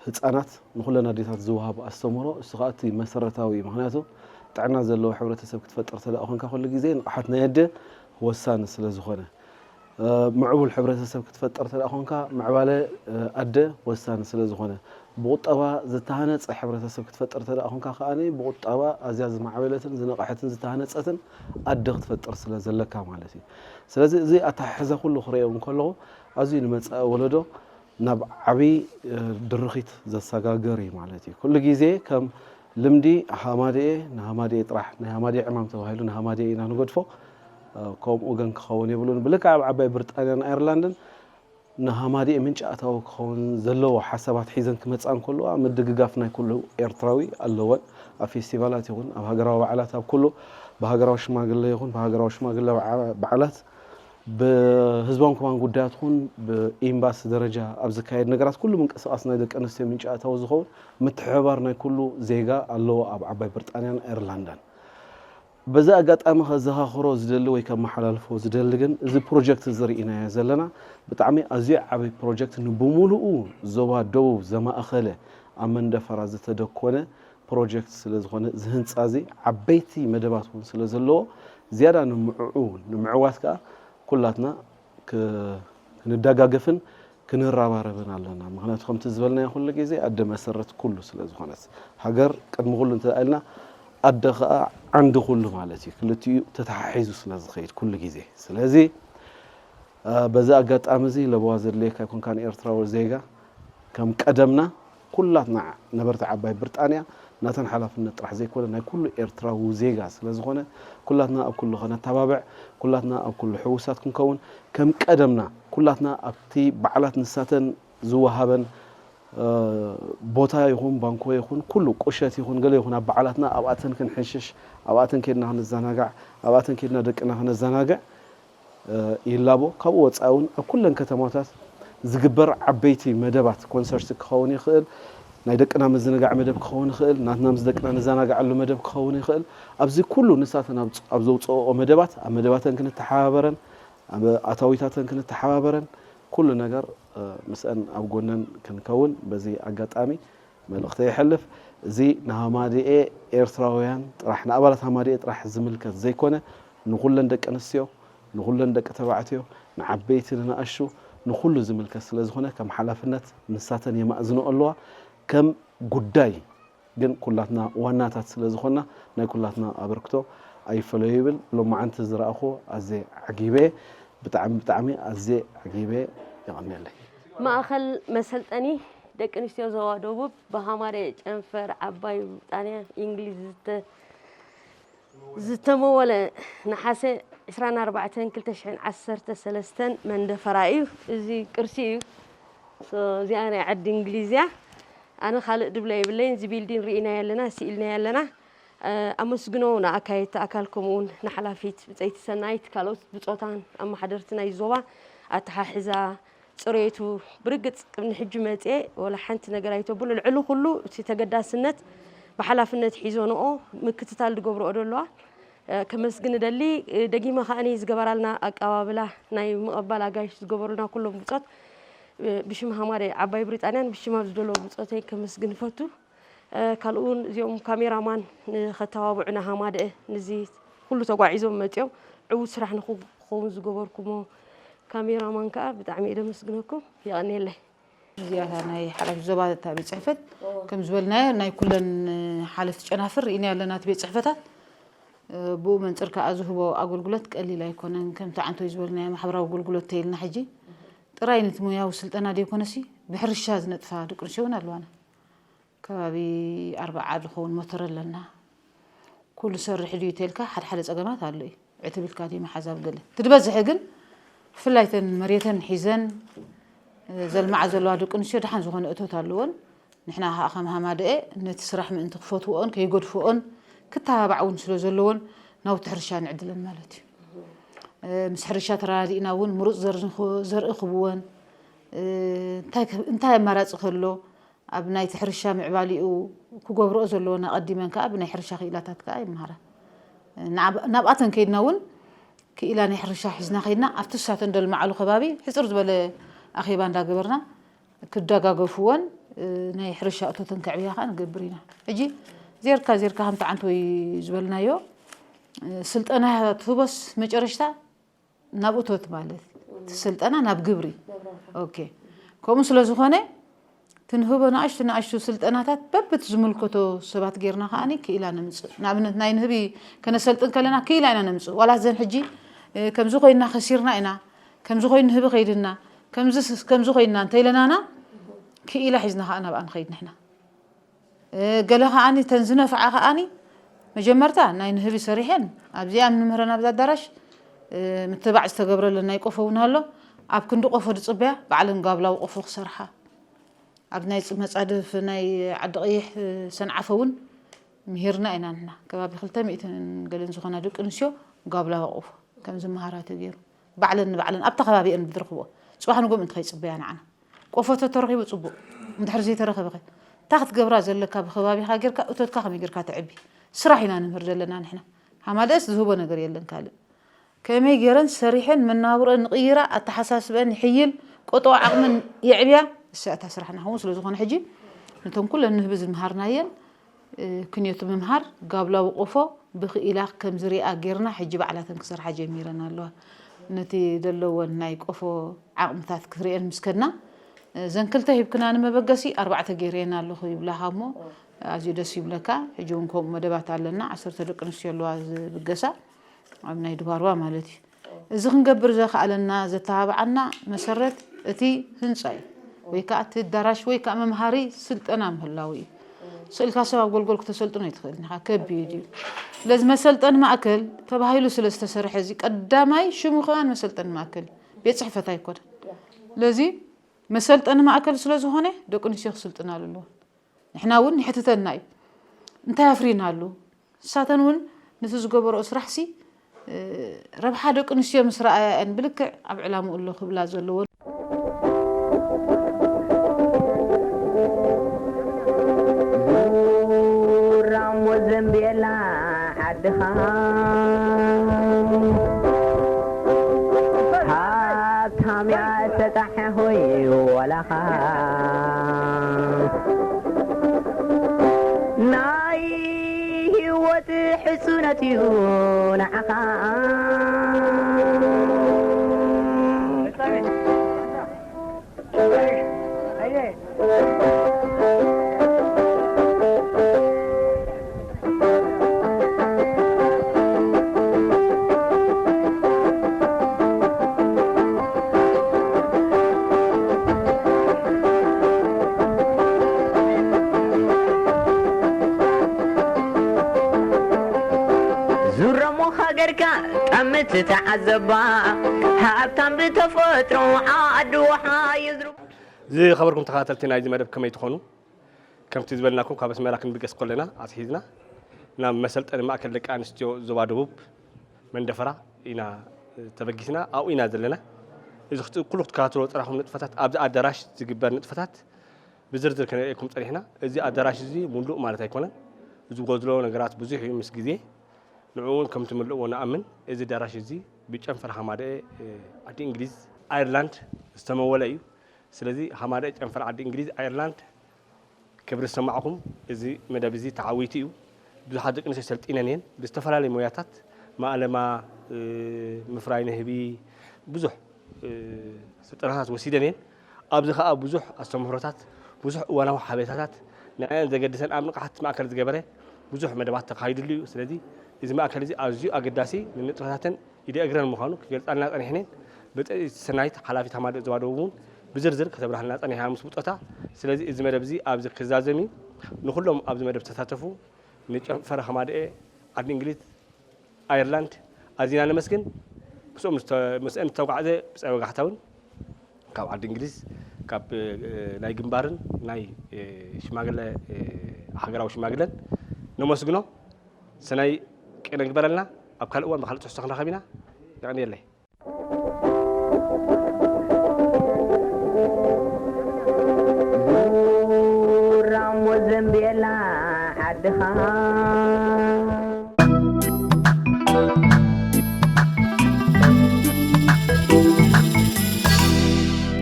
ህጻናት ንኹለን ኣዴታት ዝወሃብ ኣስተምህሮ፣ እሱ ከኣ እቲ መሰረታዊ እዩ። ምኽንያቱ ጥዕና ዘለዎ ሕብረተሰብ ክትፈጥር እንተ ደኣ ኮንካ፣ ኩሉ ግዜ ንቕሓት ናይ ኣደ ወሳኒ ስለ ዝኾነ፣ እ፣ ምዕቡል ሕብረተሰብ ክትፈጥር እንተ ደኣ ኮንካ፣ ምዕባለ፣ እ፣ ኣደ ወሳኒ ስለ ዝኾነ፣ ብቁጠባ ዝተሃነጸ ሕብረተሰብ ክትፈጥር እንተ ደኣ ኮንካ ከኣ፣ ብቁጠባ ኣዝያ ዝማዕበለትን ዝነቕሐትን ዝተሃነጸትን ኣደ ክትፈጥር ስለ ዘለካ ማለት እዩ። ስለዚ እዚ ኣተሓሕዛ ኩሉ ክርእዮ እንከለኹ፣ ኣዝዩ ንመጻኢ ወለዶ ናብ ዓብዪ ድርኺት ዘሰጋግር እዩ ማለት እዩ። ኩሉ ግዜ ከም ልምዲ ሃማደኤ ንሃማደኤ ጥራሕ፣ ናይ ሃማደኤ ዕማም ተባሂሉ ንሃማደኤ ኢና ንገድፎ። ከምኡ ግን ክኸውን የብሉን። ብልክዕ ኣብ ዓባይ ብሪጣንያን ኣየርላንድን ንሃማደኤ ምንጪ ኣታዊ ክኸውን ዘለዎ ሓሳባት ሒዘን ክመጻ እንከለዋ ምድግጋፍ ናይ ኩሉ ኤርትራዊ ኣለወን። ኣብ ፌስቲቫላት ይኹን ኣብ ሃገራዊ በዓላት፣ ኣብ ኩሉ ብሃገራዊ ሽማግለ ይኹን ብሃገራዊ ሽማግለ በዓላት፣ ብህዝባውን ኮማን ጉዳያት ኹን ብኤምባሲ ደረጃ ኣብ ዝካየድ ነገራት ኩሉ ምንቅስቓስ ናይ ደቂ ኣንስትዮ ምንጪ ኣታዊ ዝኸውን ምትሕብባር ናይ ኩሉ ዜጋ ኣለዎ ኣብ ዓባይ ብሪጣንያን ኣየርላንዳን። በዚ ኣጋጣሚ ከዘኻኽሮ ዝደሊ ወይ ከመሓላልፎ ዝደሊ ግን እዚ ፕሮጀክት እዚ ርኢናዮ ዘለና ብጣዕሚ ኣዝዩ ዓብይ ፕሮጀክት ንብሙሉኡ ዞባ ደቡብ ዘማእኸለ ኣብ መንደፈራ ዝተደኮነ ፕሮጀክት ስለ ዝኾነ እዚ ህንፃ እዚ ዓበይቲ መደባት እውን ስለ ዘለዎ ዝያዳ ንምዕኡ ንምዕዋት ከዓ ኩላትና ክንደጋገፍን ክንረባረብን ኣለና። ምክንያቱ ከምቲ ዝበልናዮ ኩሉ ግዜ ኣደ መሰረት ኩሉ ስለ ዝኾነት ሃገር ቅድሚ ኩሉ እንተ ኢልና ኣደ ከዓ ዓንዲ ኩሉ ማለት እዩ። ክልቲኡ ተተሓሒዙ ስለ ዝኸይድ ኩሉ ግዜ። ስለዚ በዚ ኣጋጣሚ እዚ ለበዋ ዘድልየካ ይኮንካ ንኤርትራዊ ዜጋ ከም ቀደምና ኩላትና ነበርቲ ዓባይ ብሪጣንያ ናተን ሓላፍነት ጥራሕ ዘይኮነ ናይ ኩሉ ኤርትራዊ ዜጋ ስለ ዝኾነ ኩላትና ኣብ ኩሉ ከነተባብዕ ኩላትና ኣብ ኩሉ ሕውሳት ክንከውን ከም ቀደምና ኩላትና ኣብቲ በዓላት ንሳተን ዝወሃበን ቦታ ይኹን ባንኮ ይኹን ኩሉ ቁሸት ይኹን ገለ ይኹን ኣብ በዓላትና ኣብኣተን ክንሕንሽሽ ኣብኣተን ኬድና ክንዘናጋዕ ኣብኣተን ኬድና ደቅና ክነዘናግዕ ይላቦ። ካብኡ ወፃኢ እውን ኣብ ኩለን ከተማታት ዝግበር ዓበይቲ መደባት ኮንሰርት ክኸውን ይኽእል፣ ናይ ደቅና ምዝንጋዕ መደብ ክኸውን ይኽእል፣ ናትና ምስ ደቅና ንዘናግዓሉ መደብ ክኸውን ይኽእል። ኣብዚ ኩሉ ንሳተን ኣብ ዘውፅኦ መደባት ኣብ መደባተን ክንተሓባበረን ኣብ ኣታዊታተን ክንተሓባበረን ኩሉ ነገር ምስአን ኣብ ጎነን ክንከውን በዚ ኣጋጣሚ መልእኽተይ የሕልፍ። እዚ ንሃማደኤ ኤርትራውያን ጥራሕ ንኣባላት ሃማደኤ ጥራሕ ዝምልከት ዘይኮነ ንኹለን ደቂ ኣንስትዮ ንኹለን ደቂ ተባዕትዮ ንዓበይቲ ንንኣሽቱ ንኹሉ ዝምልከት ስለ ዝኾነ ከም ሓላፍነት ንሳተን የማእዝንኦ ኣለዋ። ከም ጉዳይ ግን ኩላትና ዋናታት ስለ ዝኾንና ናይ ኩላትና ኣበርክቶ ኣይፈለዩ ይብል። ሎማዓንቲ ዝረኣኹ ኣዝየ ዓጊበ፣ ብጣዕሚ ብጣዕሚ ኣዝየ ዓጊበ። የቐንየለይ። ማእኸል መሰልጠኒ ደቂ ኣንስትዮ ዞባ ደቡብ ብሃማደኤ ጨንፈር ዓባይ ብሪጣንያ ኢንግሊዝ ዝተመወለ ነሓሰ ዕስራን ኣርባዕተን ክልተ ሽሕን ዓሰርተ ሰለስተን መንደፈራ እዩ። እዚ ቅርሲ እዩ። እዚኣ ናይ ዓዲ እንግሊዝ እያ። ኣነ ካልእ ድብለ የብለይን። እዚ ቢልዲን ርኢናዮ ኣለና፣ ስኢልናዮ ኣለና። ኣመስግኖ ንኣካየድቲ ኣካል ከምኡውን ንሓላፊት ብፀይቲ ሰናይት ካልኦት ብፆታን ኣመሓደርቲ ናይ ዞባ ኣተሓሕዛ ፅሬቱ ብርግፅ ቅድሚ ሕጂ መፅኤ ወላ ሓንቲ ነገር ኣይተብሉ ልዕሊ ኩሉ እቲ ተገዳስነት ብሓላፍነት ሒዞንኦ ምክትታል ዝገብርኦ ዘለዋ ከመስግን እደሊ። ደጊመ ከዓኒ ዝገበራልና ኣቀባብላ ናይ ምቕባል ኣጋይሽ ዝገበሩልና ኩሎም ብፆት ብሽም ሃማደይ ዓባይ ብሪጣንያን ብሽም ኣብ ዝደለዎ ብፆተይ ከመስግን እፈቱ። ካልኡ እውን እዚኦም ካሜራማን ንኸተባብዑና ሃማደአ ንዚ ኩሉ ተጓዒዞም መፂኦም ዕዉት ስራሕ ንክኸውን ዝገበርኩሞ ካሜራማን ከዓ ብጣዕሚ እየ ደመስግነኩም። የቐንየለይ። እዚኣ እታ ናይ ሓላፊ ዞባ እታ ቤት ፅሕፈት ከም ዝበልናዮ ናይ ኩለን ሓለፍቲ ጨናፍር ርኢናዮ ኣለና እቲ ቤት ፅሕፈታት። ብኡ መንፅር ከዓ ዝህቦ ኣገልግሎት ቀሊል ኣይኮነን። ከምቲ ዓንቶይ ዝበልናዮ ማሕበራዊ ኣገልግሎት ተይልና ሕጂ ጥራይ ነቲ ሙያዊ ስልጠና ደይኮነሲ ብሕርሻ ዝነጥፋ ደቂ ኣንስትዮ እውን ኣለዋና። ከባቢ ኣርብዓ ዝኸውን ሞተር ኣለና። ኩሉ ሰርሕ ድዩ ተልካ ሓደ ሓደ ፀገማት ኣሎ እዩ። ዕትብ ኢልካ ድዩ ምሓዝ ኣብ ገለ እቲ ዝበዝሐ ግን ብፍላይ ተን መሬተን ሒዘን ዘልማዓ ዘለዋ ደቂ ኣንስትዮ ደሓን ዝኾነ እቶት ኣለዎን ንሕና ከዓ ከም ሃማደኤ ነቲ ስራሕ ምእንቲ ክፈትዎኦን ከይገድፍኦን ክተባባዕ እውን ስለ ዘለዎን ናውቲ ሕርሻ ንዕድለን ማለት እዩ። ምስ ሕርሻ ተረዳዲእና እውን ምሩፅ ዘርኢ ክብወን እንታይ ኣማራፂ ከሎ ኣብ ናይቲ ሕርሻ ምዕባሊኡ ክገብርኦ ዘለወን ኣቐዲመን ከዓ ብናይ ሕርሻ ክኢላታት ከዓ ይመሃራ። ናብኣተን ከይድና እውን ክኢላ ናይ ሕርሻ ሒዝና ከይድና ኣብቲ ንሳተን ደልመዓሉ ከባቢ ሕፅር ዝበለ ኣኼባ እንዳገበርና ክደጋገፍወን ናይ ሕርሻ እቶተን ከዕብያ ከዓ ንገብር ኢና። ሕጂ ዜርካ ዜርካ ከምቲ ዓንተወይ ዝበልናዮ ስልጠና ትህቦስ መጨረሽታ ናብ እቶት ማለት እቲ ስልጠና ናብ ግብሪ ኦኬ ከምኡ ስለ ዝኾነ ትንህቦ ንኣሽቱ ንኣሽቱ ስልጠናታት በብቲ ዝምልከቶ ሰባት ጌርና ከዓኒ ክኢላ ነምፅእ ንኣብነት ናይ ንህቢ ከነሰልጥን ከለና ክኢላ ኢና ነምፅእ ዋላ ዘን ሕጂ ከምዚ ኮይና ከሲርና ኢና ከምዚ ኮይኑ ንህቢ ከይድና ከምዚ ከምዚ ኮይንና እንተይለናና ክኢላ ሒዝና ከዓ ናብኣ ንኸይድ ንሕና። ገለ ከዓኒ ተን ዝነፍዓ ከዓኒ መጀመርታ ናይ ንህቢ ሰሪሐን ኣብዚኣ ንምህረን ኣብዛ ኣዳራሽ ምትባዕ ዝተገብረለን ናይ ቆፎ እውን ኣሎ። ኣብ ክንዲ ቆፎ ዝፅበያ ባዕለን ጋብላዊ ቆፎ ክሰርሓ ኣብ ናይ መፃድፍ ናይ ዓዲ ቀይሕ ሰንዓፈ እውን ምሂርና ኢና ንሕና። ከባቢ ክልተ ሚእትን ገለን ዝኾና ደቂ ኣንስትዮ ጋብላዊ ቆፎ ከም ዝመሃራ ተገይሩ። ባዕለን ንባዕለን ኣብታ ከባቢ እየን ዝረኽብኦ። ፅባሕ ንጎም እንተ ከይፅበያ ንዓና። ቆፎ ተተረኺቡ ፅቡቕ፣ እንድሕር ዘይተረኸበኸ እንታይ ክትገብራ ዘለካ? ብከባቢኻ ጌርካ እቶትካ ከመይ ጌርካ ተዕቢ? ስራሕ ኢና ንምህር ዘለና ንሕና። ሃማደስ ዝህቦ ነገር የለን ካልእ። ከመይ ጌረን ሰሪሐን መናብሮን ንቕይራ፣ ኣተሓሳስበን ይሕይል፣ ቆጠዋ ዓቕመን የዕብያ፣ እሳ እታ ስራሕና ከምኡ ስለ ዝኾነ ሕጂ ነቶም ኩለን ንህቢ ዝምሃርናየን ክንዮት ምምሃር ጋብላዊ ቆፎ ብኽኢላ ከም ዝሪኣ ጌርና ሕጂ ባዕላተን ክሰርሓ ጀሚረን ኣለዋ። ነቲ ዘለወን ናይ ቆፎ ዓቕምታት ክትሪአን ምስ ከድና፣ እዘን ክልተ ሂብክና ንመበገሲ ኣርባዕተ ገይረየን ኣለኹ ይብላኻ እሞ ኣዝዩ ደስ ይብለካ። ሕጂ እውን ከምኡ መደባት ኣለና፣ ዓሰርተ ደቂ ኣንስትዮ ኣለዋ ዝብገሳ ኣብ ናይ ድባርዋ ማለት እዩ። እዚ ክንገብር ዘኽኣለና ዘተባብዓና መሰረት እቲ ህንፃ እዩ፣ ወይ ከዓ እቲ ኣዳራሽ ወይ ከዓ መምሃሪ ስልጠና ምህላው እዩ። ስእልካ ሰብ ኣብ ጎልጎል ክተሰልጥኖ ኣይትኽእልን ኢኻ፣ ከቢድ እዩ። ስለዚ መሰልጠኒ ማእከል ተባሂሉ ስለ ዝተሰርሐ እዚ ቀዳማይ ሽሙ ከማን መሰልጠኒ ማእከል እዩ፣ ቤት ፅሕፈት ኣይኮነን። ስለዚ መሰልጠኒ ማእከል ስለ ዝኾነ ደቂ ኣንስትዮ ክስልጥናሉ ኣለዎ። ንሕና እውን ይሕትተና እዩ። እንታይ ኣፍሪናሉ? ንሳተን እውን ነቲ ዝገበረኦ ስራሕሲ ረብሓ ደቂ ኣንስትዮ ምስ ረኣያ እየን ብልክዕ ኣብ ዕላምኡ ኣሎ ክብላ ዘለዎ። ዙራሞ ዘንቤላ ዓድኻ ሃብታም እያ ተጣሐ ሆይ ወላኻ ናይ ህይወት ሕጽነት እዩ ንዓኻ። ዙረሞ ሃገርካ ጠምት ተዓዘባ፣ ሃብታም ብተፈጥሮ ዓዲ ውሓ ይዝሩ። ዝኸበርኩም ተኸታተልቲ ናይዚ መደብ ከመይ ትኾኑ? ከምቲ ዝበልናኩም ካብ ኣስመራ ክንብገስ ከለና ኣትሒዝና ናብ መሰልጠኒ ማእከል ደቂ ኣንስትዮ ዞባ ደቡብ መንደፈራ ኢና ተበጊስና፣ ኣብኡ ኢና ዘለና። እዚ ክት-፣ ኩሉ ክትከታተልዎ ዝጸናሕኩም ንጥፈታት ኣብዚ ኣዳራሽ ዝግበር ንጥፈታት ብዝርዝር ከነርእየኩም ጸኒሕና። እዚ ኣዳራሽ እዚ ሙሉእ ማለት ኣይኮነን። ዝጎድሎ ነገራት ብዙሕ እዩ ምስ ግዜ። ንዕኡ እውን ከም ትምልእዎ ንኣምን። እዚ ኣዳራሽ እዚ ብጨንፈር ሃማደኤ፣ እ፣ ዓዲ እንግሊዝ፣ ኣየርላንድ ዝተመወለ እዩ። ስለዚ ሃማደኤ ጨንፈር ዓዲ እንግሊዝ፣ ኣየርላንድ ክብሪ ዝሰማዕኩም፣ እዚ መደብ እዚ ተዓዊቱ እዩ። ብዙሓት ደቂ ኣንስትዮ ሰልጢነን እየን። ብዝተፈላለዩ ሞያታት፣ ማእለማ፣ እ፣ ምፍራይ ንህቢ፣ ብዙሕ፣ እ፣ ስልጠናታት ወሲደን እየን። ኣብዚ ኸኣ ብዙሕ ኣስተምህሮታት፣ ብዙሕ እዋናዊ ሓበሬታታት ንዐን ዘገድሰን ኣብ ንቕሓት ማእከል ዝገበረ ብዙሕ መደባት ተኻይድሉ እዩ። ስለዚ እዚ ማእከል እዚ ኣዝዩ ኣገዳሲ ንንጥፈታተን ኢደ እግረን ምዃኑ ክገልጻልና ጸኒሐን እየን። ብጻይት ሰናይት ሓላፊት ሃማደኤ ዞባ ደቡብ እውን ብዝርዝር ከተብርሃልና ጸኒሓ ምስ ብጾታ። ስለዚ እዚ መደብ እዚ ኣብዚ ክዛዘም እዩ። ንኹሎም ኣብዚ መደብ ዝተሳተፉ ንጨንፈር ሃማደኤ ዓዲ እንግሊዝ ኣየርላንድ ኣዚና ነመስግን። ምስኦም ዝተ-፣ ምስአን ዝተጓዕዘ ብጻይ ወጋሕታ እውን ካብ ዓዲ እንግሊዝ ካብ፣ እ፣ ናይ ግንባርን ናይ፣ እ፣ ሽማግለ፣ እ፣ ሃገራዊ ሽማግለን ነመስግኖ። ሰናይ ቅነ ግበረልና። ኣብ ካልእ እዋን ብኻልእ ትሕዝቶ ክንራኸብ ኢና። የቐንየለይ። ራሞ ዘንቤላ ዓድኻ።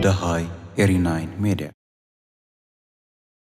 ደሃይ ኤሪ ናይን ሜድያ።